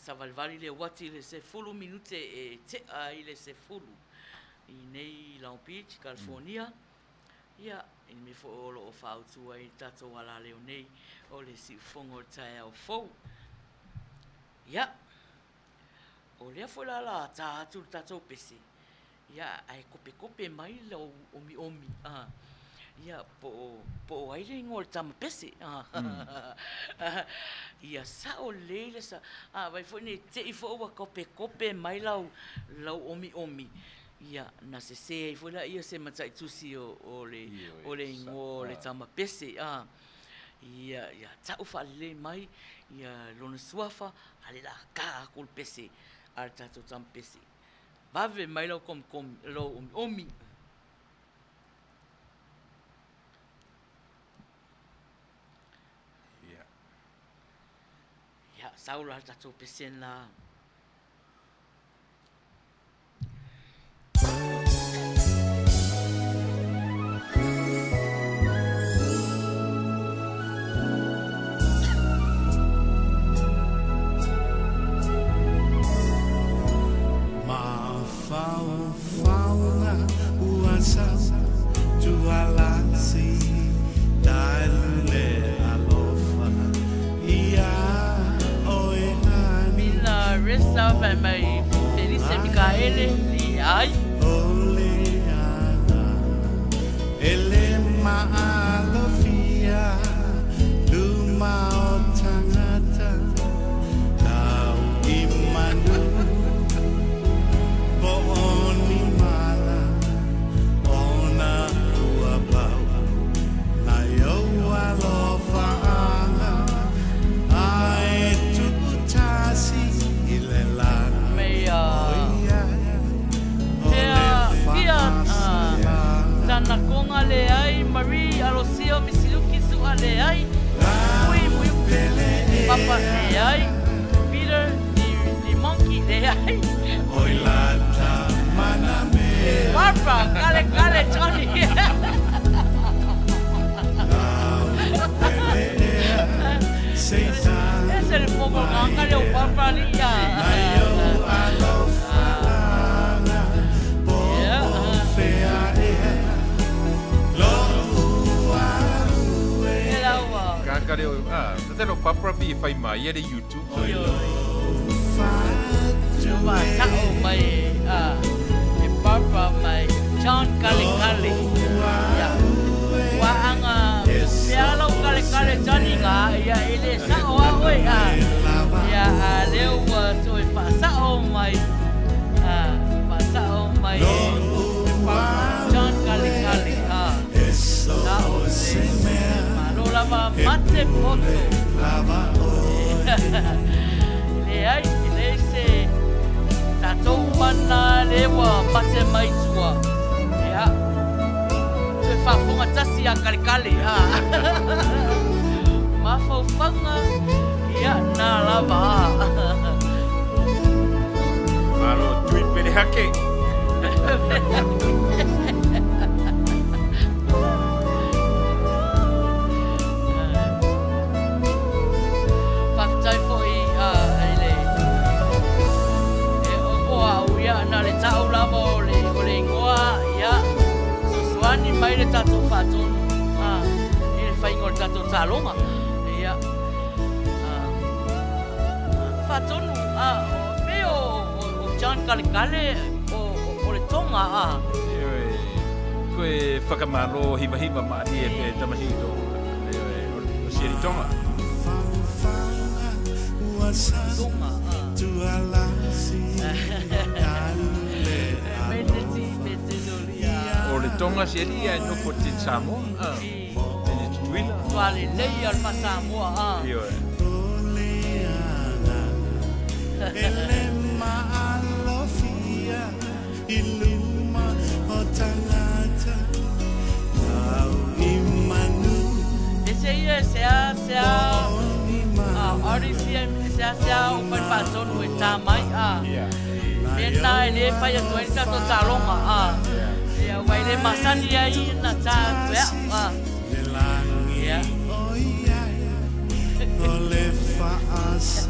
savalivali le uati i le 10 minute e tea i le 10 i nei Long Beach, California. Ia, i le mea foi o lo o faautu ai le tatou alaleo nei o le siufogo o le taeao fou. Ia, o lea foi la la tā atu le tatou pese, ia, ae kopekope mai lou omiomi, a, ia, po o, po o ai le igoa o le tama pese, a, ia sao lelei le sa, a vaai foi ne i te i foi ua kopekope mai lau, lau omiomi, ia, na sesē ai foi laia se mataitusi o, o le, o le igoa o le tama pese, a. Ia, ia ta'u faalelei mai ia lona suafa, a le la kā aku le pese a le tatou tama pese. Vave mai lau komikomi, lou omiomi. Ia. Ia, sau la le tatou pese lena. Mafaufauga ua sau tualasi talu le alofa ia oe hani. Mila Resa fai mai Felice Mikaele, leai. O le ala e le maalofia luma o tagata tau i manu po o ni mala ona ua pau nai ou alofaaga ae tuutasi i le lagi Mai ʻOiai o le Fia, fia, faasalaga Tana Konga leai, Marie Alosio Misiluki Su'a leai, Pui lau pele Papa ea leai, Peter Li, Li Monkey leai, oi lata mana mea Barbara Kale Kale Johnny. lau Kalekale o, ah, tata lo Barbara pi e fai mai ia le YouTube. Io ma sao mai a e Barbara mai John Kalekale. Ia. Ua anga pe a lau Kalekale Johnny nga ia e le sao a oe a. Ia a lea ua toe faasao mai a faasao mai e Barbara John Kalekale a. Sao lelei. Malo lava mate poto. Leai, e leai se tatou mana lea ua mate mai tua. Ia, toe faafofoga tasi ia Kalekale. Mafaufauga, ia, na lava. Malo tui pelehake. Faafetai foi i le e o au ia na le tau lava o le o le igoa ia fesoasoani mai le tatou faatonu i le faiga o le tatou taaloga ia faatonu pei o John Kalekale o le Tonga a. Ioe, koe whakamalo hiwahiwa maalie pe tamahi to ioe o sieri Tonga. O le Tonga sieri ia e nofo te Samoa. Tene Tutuila. Tua lelei a le faa-Samoa a. Ioe. Ese ia e sea sea artist ia e sea sea o whai whaatonu e tā mai a. Mēnā e le whai atu ai le tātou tālonga a. Ia wai le masani ai na tā atu e au a. Ia. Upu o le pese.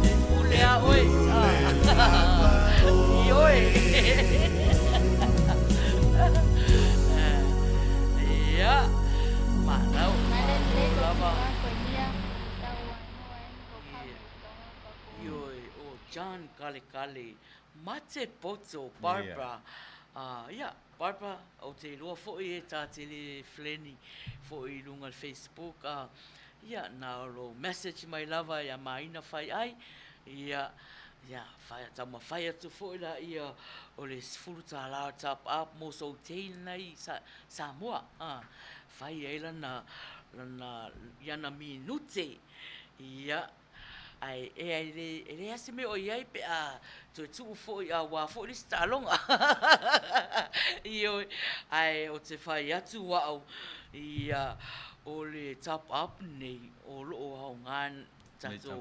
E pule a oe. I oe. Ia. Manau. Lava. Ioe, o John Kalekale, mate poto, Barbara. Ia, Barbara, ou te iloa foi e tā te le Flenny foi i lunga i le Facebook, ā, ia, nā o lou message mai lava ia Maina whai ai, ia, ia, whai, taumawhai atu foi la ia o le $10 top up mō sou teina i Sa, Samoa, ā, whai ai lana, lana, iana minute, ia, Ae e ai le, e leai se mea o i ai pe a toe tuu foi a wā foi le isi taaloga. Ioe, ae o te whai atu au ia o le top up nei o loo aoga tatou,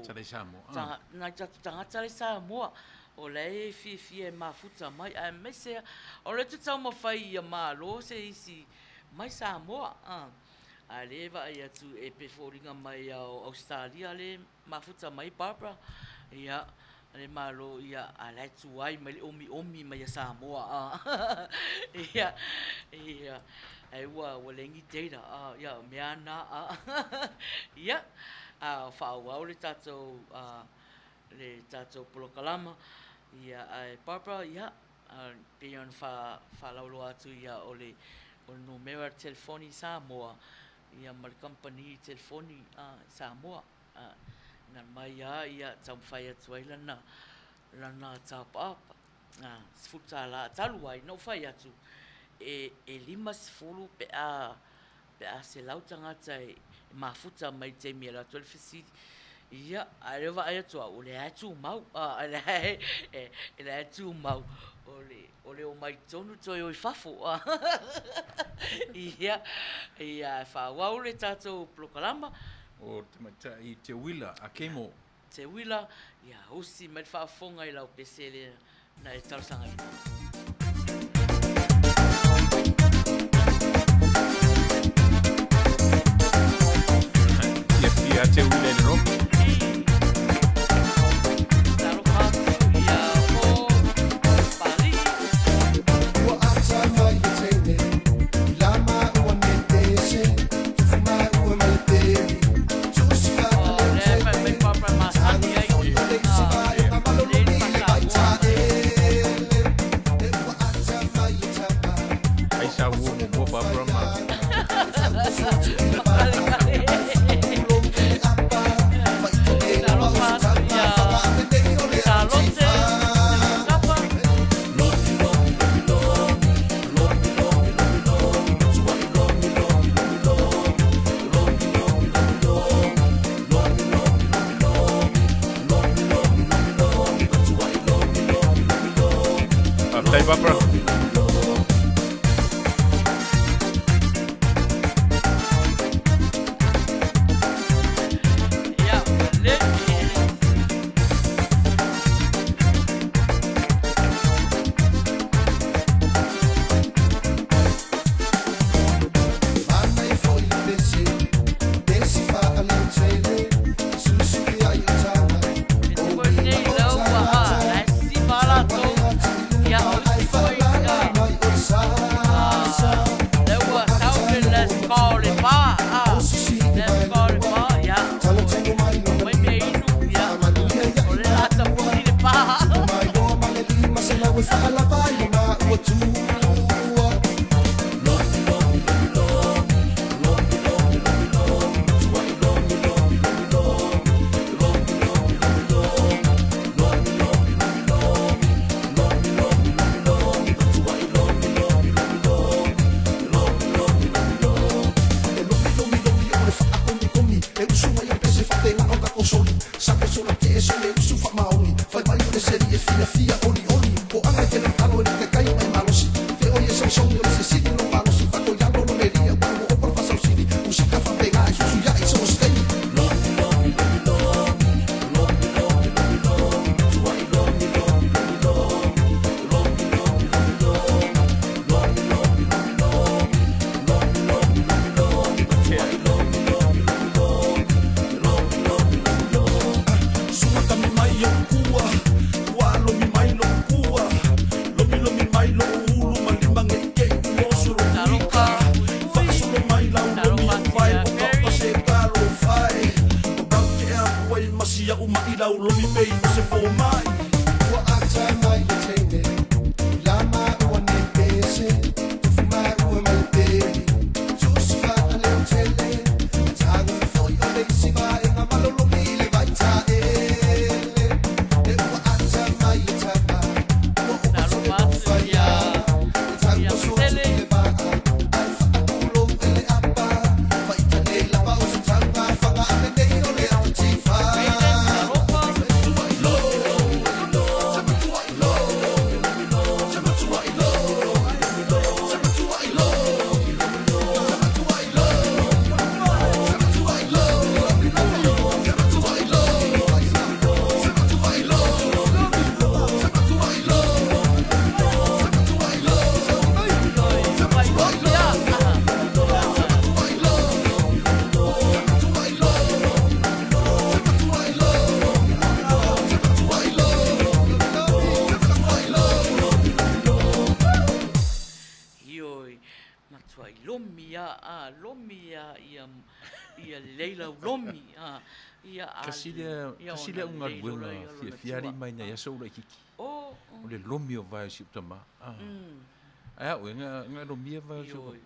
nai tatou tagata le Samoa o la e fiafia e mafuta mai aemaise o le te taumafai ia malo se isi mai Samoa. A lea e vaai atu e pe foliga mai a o Australia le mafuta mai Barbara, ia, le Malo, ia, a la e tuai mai le omiomi mai a Samoa, a. Ia, ia. Ae ua ua legi data a ia o mea na a ia a faaauau le tatou a le tatou polokalama ia ae Barbara ia pei ona fa faalauiloa atu ia o le o le numera telefoni i Samoa ia ma le kamupani telefoni a Samoa a na mai a ia taumafai atu ai lana lana top up $10 talu ai na ou fai atu e 50 pe a pe a 100 tagata e mafuta mai i le taimi e alu atu ai le fesili. Ia, a o lea e vaai atu au, o lea e tumau, o lea e tumau, o le omai tonu toe o i fafo. Ia, ia e faaauau le tatou polokalama. O le tamaitai Teuila Akemo. Teuila, ia usi mai le faafofoga i lau pese lea na e talosagaina. Fiafia Teuila i le rope. Talofa atu ia Paul Papalii. Ua ata mai le teine i la maua netese tufu maua ma le peli tusi O lea e fai mai Barbara masani ai. Lea le faa-Samoa. Ai sa ua muamua Barbara ma Kalekale. Talofa atu ia Salote Semokapa. Faafetai Barbara. Ia, ua lelei. Ese foi lenei lau ua a, la e sisiva lava latou. Ia, o isi foi lea ua sau le Les Call le pa, a, Les Call le pa, ia, o mai mea inu, ia, o lea o le a tapuni le pa. E lomi lomi lomi o le faakomikomi e usu mai o pese faapena o tatou soli sape sola tee sole usu faamaoni fai mai o le seli e fiafia olioli po aga e tele talo e le kaikai mai malosi fe oi e saosaogi o le sesili lo malosi fatoialo lo lelia ua ua opa le faasausili musika faapena e susuiai so o se taimi. Sumakami mai o kua, ua lomi mai lo kua, lomi lomi mai lo ulu ma lima nge ke i oso lo Talofa ika. Fuifui. Faasolo mai lau lomi Talofa o atu fai ia o Mary. kapa se kalo fai. O kau ke a pua i masia uma i lau lomi pei o se fōmai. Ua ata mai le teine i la maua netese tufu maua ma le peli tusi faaleotele tago foi o le isi vaega malologi i le vaitaele e ua ata mai le tama ua opa sole Talofa atu tofaia e ia tago so atu Matele. i le vaa ai faapulou i le apa faitane lava o se tauga fagaame nei o le ata Brayden, tifa talofa. tuai lo. Matuai lomi a, a, lomi a ia, ia lelei lau lomi, a, ia a, Kasi lea, ia kasi ona lea au lelei lola galuega ia lona fiafia tua. alii mai nai aso ua laitiiti. O, O le lomi o vae o si ou tama, a. Ae a oe, na, na lomia vae o si ou Ioe,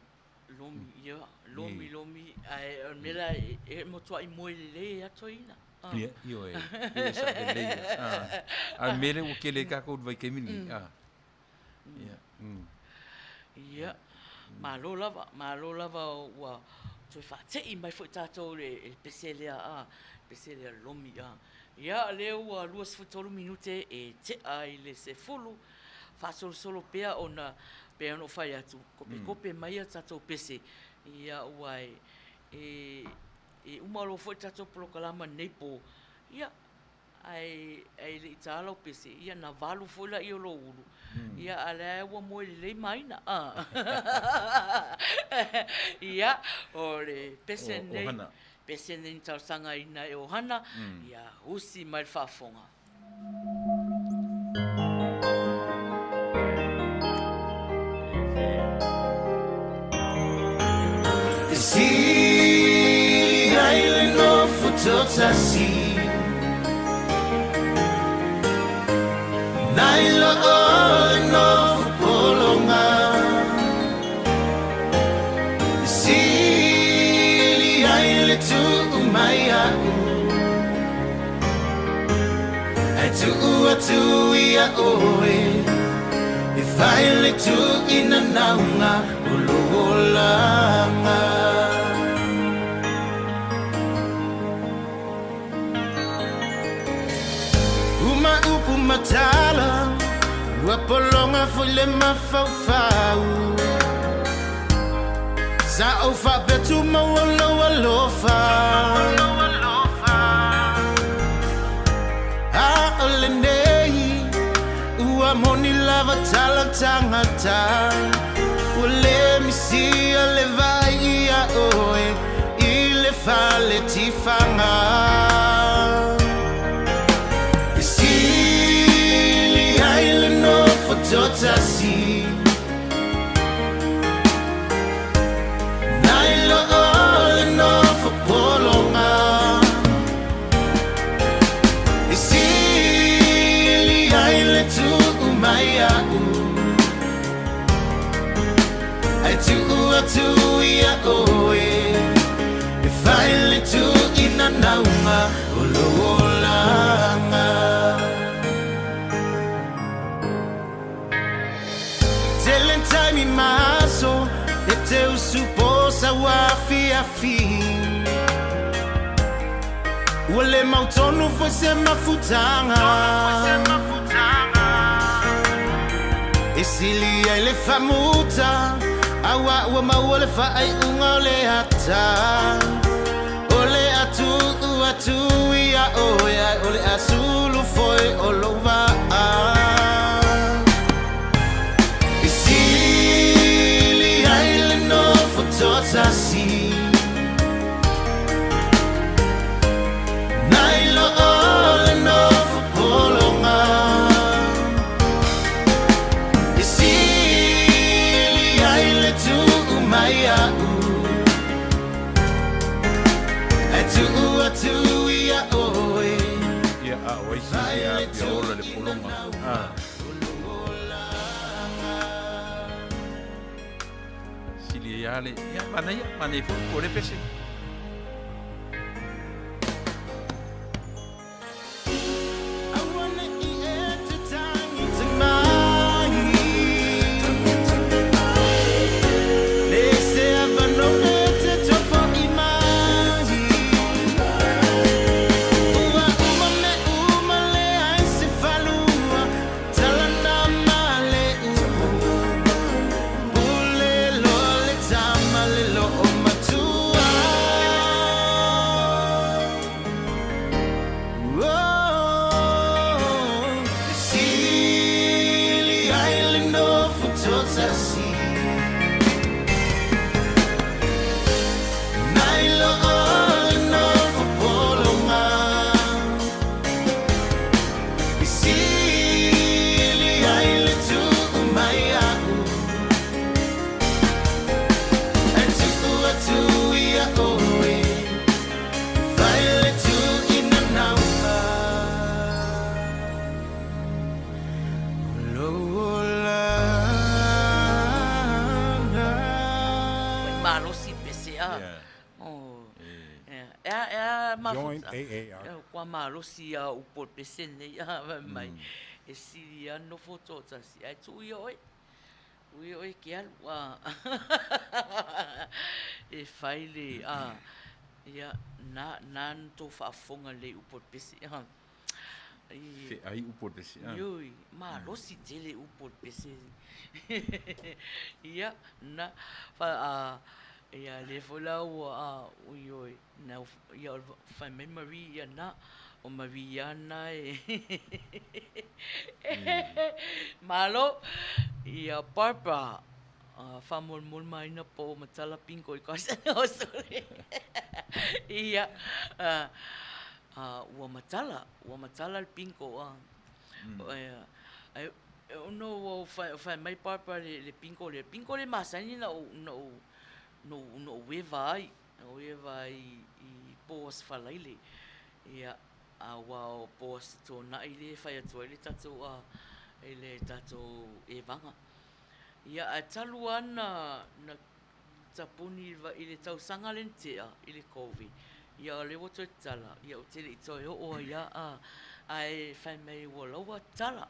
lomi, ia, lomi, lomi, ae o le mea la e, e matuai moe lelei ai lava toeaina. A. Ia, ioe, e sao lelei lava, a. A o le mea lea ua tele ai tatou i le vaitaimi lenei, a. Ia, Ia, malo lava, malo lava ua toe faate'i mai foi tatou i le pese lea, a, pese lea lomi, a. Ia, o lea ua 23 minute e te'a i le 10, faasolosolo pea ona pei ona ou fai atu, kopekope mai a tatou pese, ia ua e, e uma loa foi le tatou polokalama i lenei po, ia, Ae e le i ta lau pese, ia na valu foi laia o lou ulu, ia a o lea ua moe lelei Maina. Ia, o le pese lenei, pese lenei na talosagaina e Ohana, ia usi mai le faafofoga. E sili ai le nofo totasi Nai lo o le nofo pologa E sili ai le tuu mai a'u Ae tuu atu ia oe E fai le tuuinanauga o lou olaga. Uma upu ma tala, ua pologa foi le mafaufau. Sa ou faapea tumau o lou alofa. A o lenei ua moni lava tala tagata ua le misia le vaai ia oe i le fale tifaga. E sili ai le nofo totasi. Nai lo o le nofo pologa E sili ai le tuu mai a'u Ae tuu atu ia oe E fai le tuuinanauga o lou olaga. Tele taimi ma aso e te usu po sau afiafi Ua le mautonu foi se mafutaga E sili ai le faamuta Aua ua maua le faaiuga o le ata O le a tuu atu ia oe Ae o le a sulu foi o lou vaa E sili ai le nofo totasi Nai lo o le nofo pologa E sili ai le tuu mai a'u Ae tuu atu ia oe Ia, a o ai si ia ia ola le pologa. A. Sili ai lava le, ia, manaia, manaia foi po o le pese. malosi pese a. Oh. Ea ea Join AARP. Kua malosi a upu o le pese nei a fai mai e sili a nofo toatasi ae tuu ia oe. Tuu ia oe e ke alu a e fai le a ia na na na tou faafofoga lelei upu o le pese a. Feai upu o le pese a. Ioe, malosi tele upu o le pese. Ia, na, fa, a, ia, lea foi la ua, a, ioe, na, ia, o le fai mai Marie, ia, na, o Marie lava na e, malo, ia, Barbara, faamolemole maina po o matala bingo i ka Ia, ua matala, ua matala le bingo a. Ae ono ua fai mai Barbara le bingo lea, bingo lea masani na ou na ou na ou eva ai, na ou eva ai i po Aso Faraile. Ia, aua o po Aso Toonai lea e fai atu ai le tatou i le tatou evaga. Ia, ae talu lava na tapuni i le tausaga lea na tea i le Covid, ia o lea ua toe tatala, ia ou te le i toe oo ai lava, ae fai mai ua laua tatala,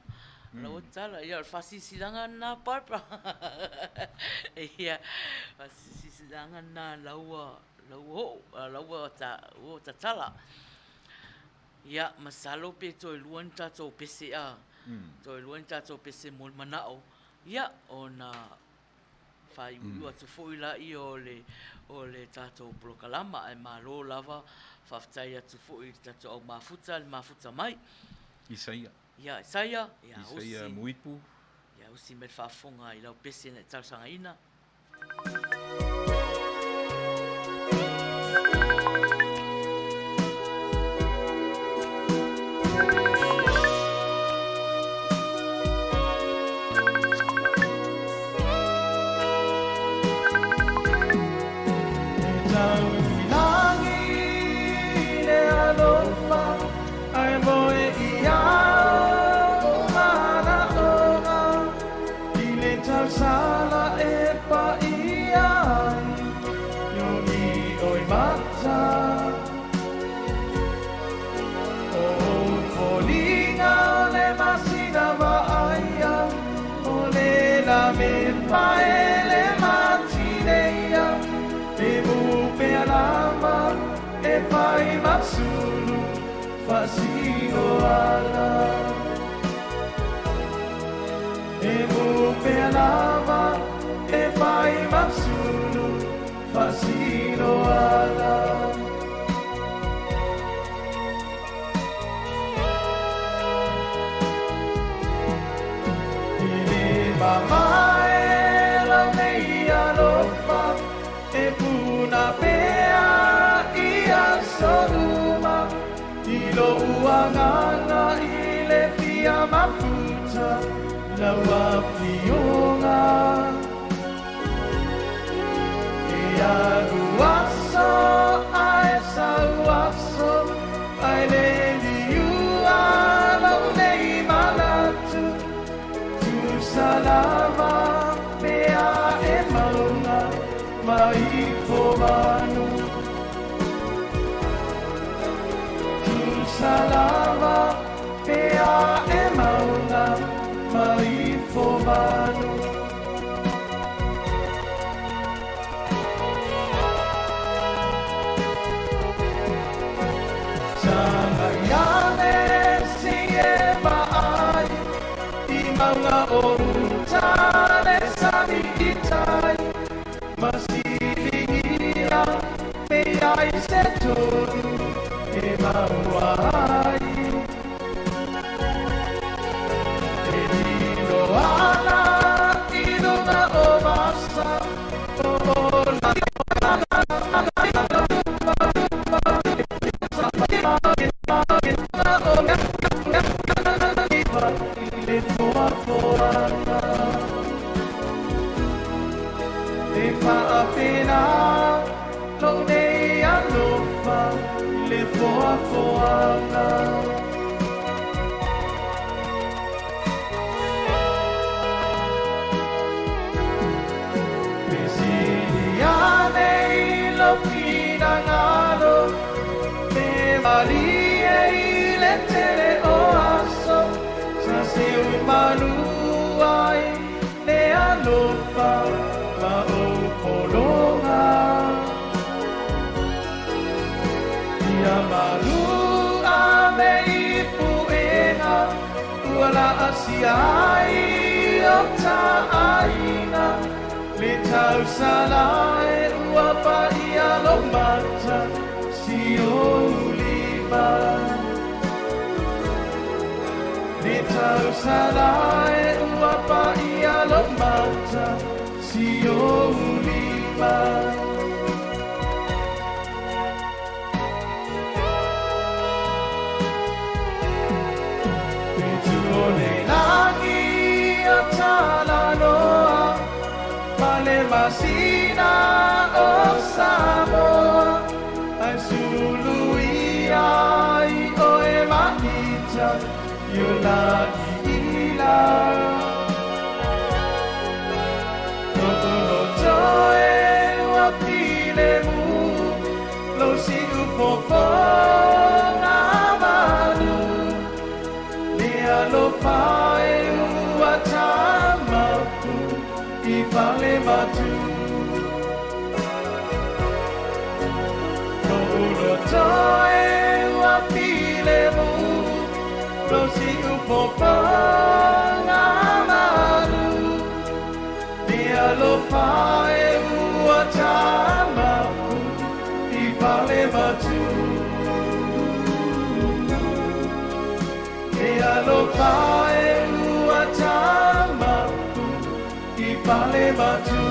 laua tatala. Ia o le faasilasilaga lena Barbara. Ia, faasilasilaga lena la ua oo, la ua tatala. Ia, masalo pe toe lua ni tatou pese a, toe lua ni tatou pese mo le manao, ia, ona faaiuiu atu foi laia o le o le tatou polokalama ae malo lava faafetai atu foi i le tatou au mafuta le mafuta mai. Isaia. Ia Isaia, ia Isaia Muipu. Ia usi mai le faafofoga i lau pese na e talosagaina. malu ai le alofa ma ou pologa. Ia malu ave i puega ua laasia ai o ta aiga le tausala e ua paia lo mata si ou lima. Le tausala e ua paia lo mata si ou lima. Itu o le lagi o Talanoa ma le masina o Samoa ai sulu ia i oe maita i o lagi ila. Lo'u loto e ua filemu lou siufofoga malu le alofa e ua tamapu i fale matu. Lo'u loto e ua filemu lou siufofoga malu le alofa e ua tamapu i fale matu. Le alofa e ua tamapu i fale matu.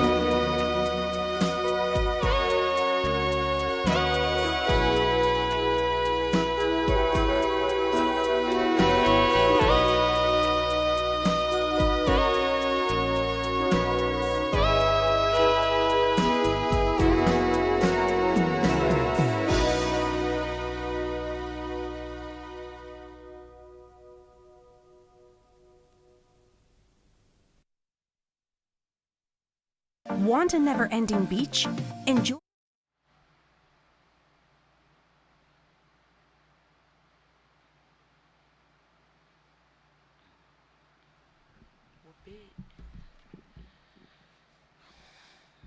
Want a never ending beach? Enjoy.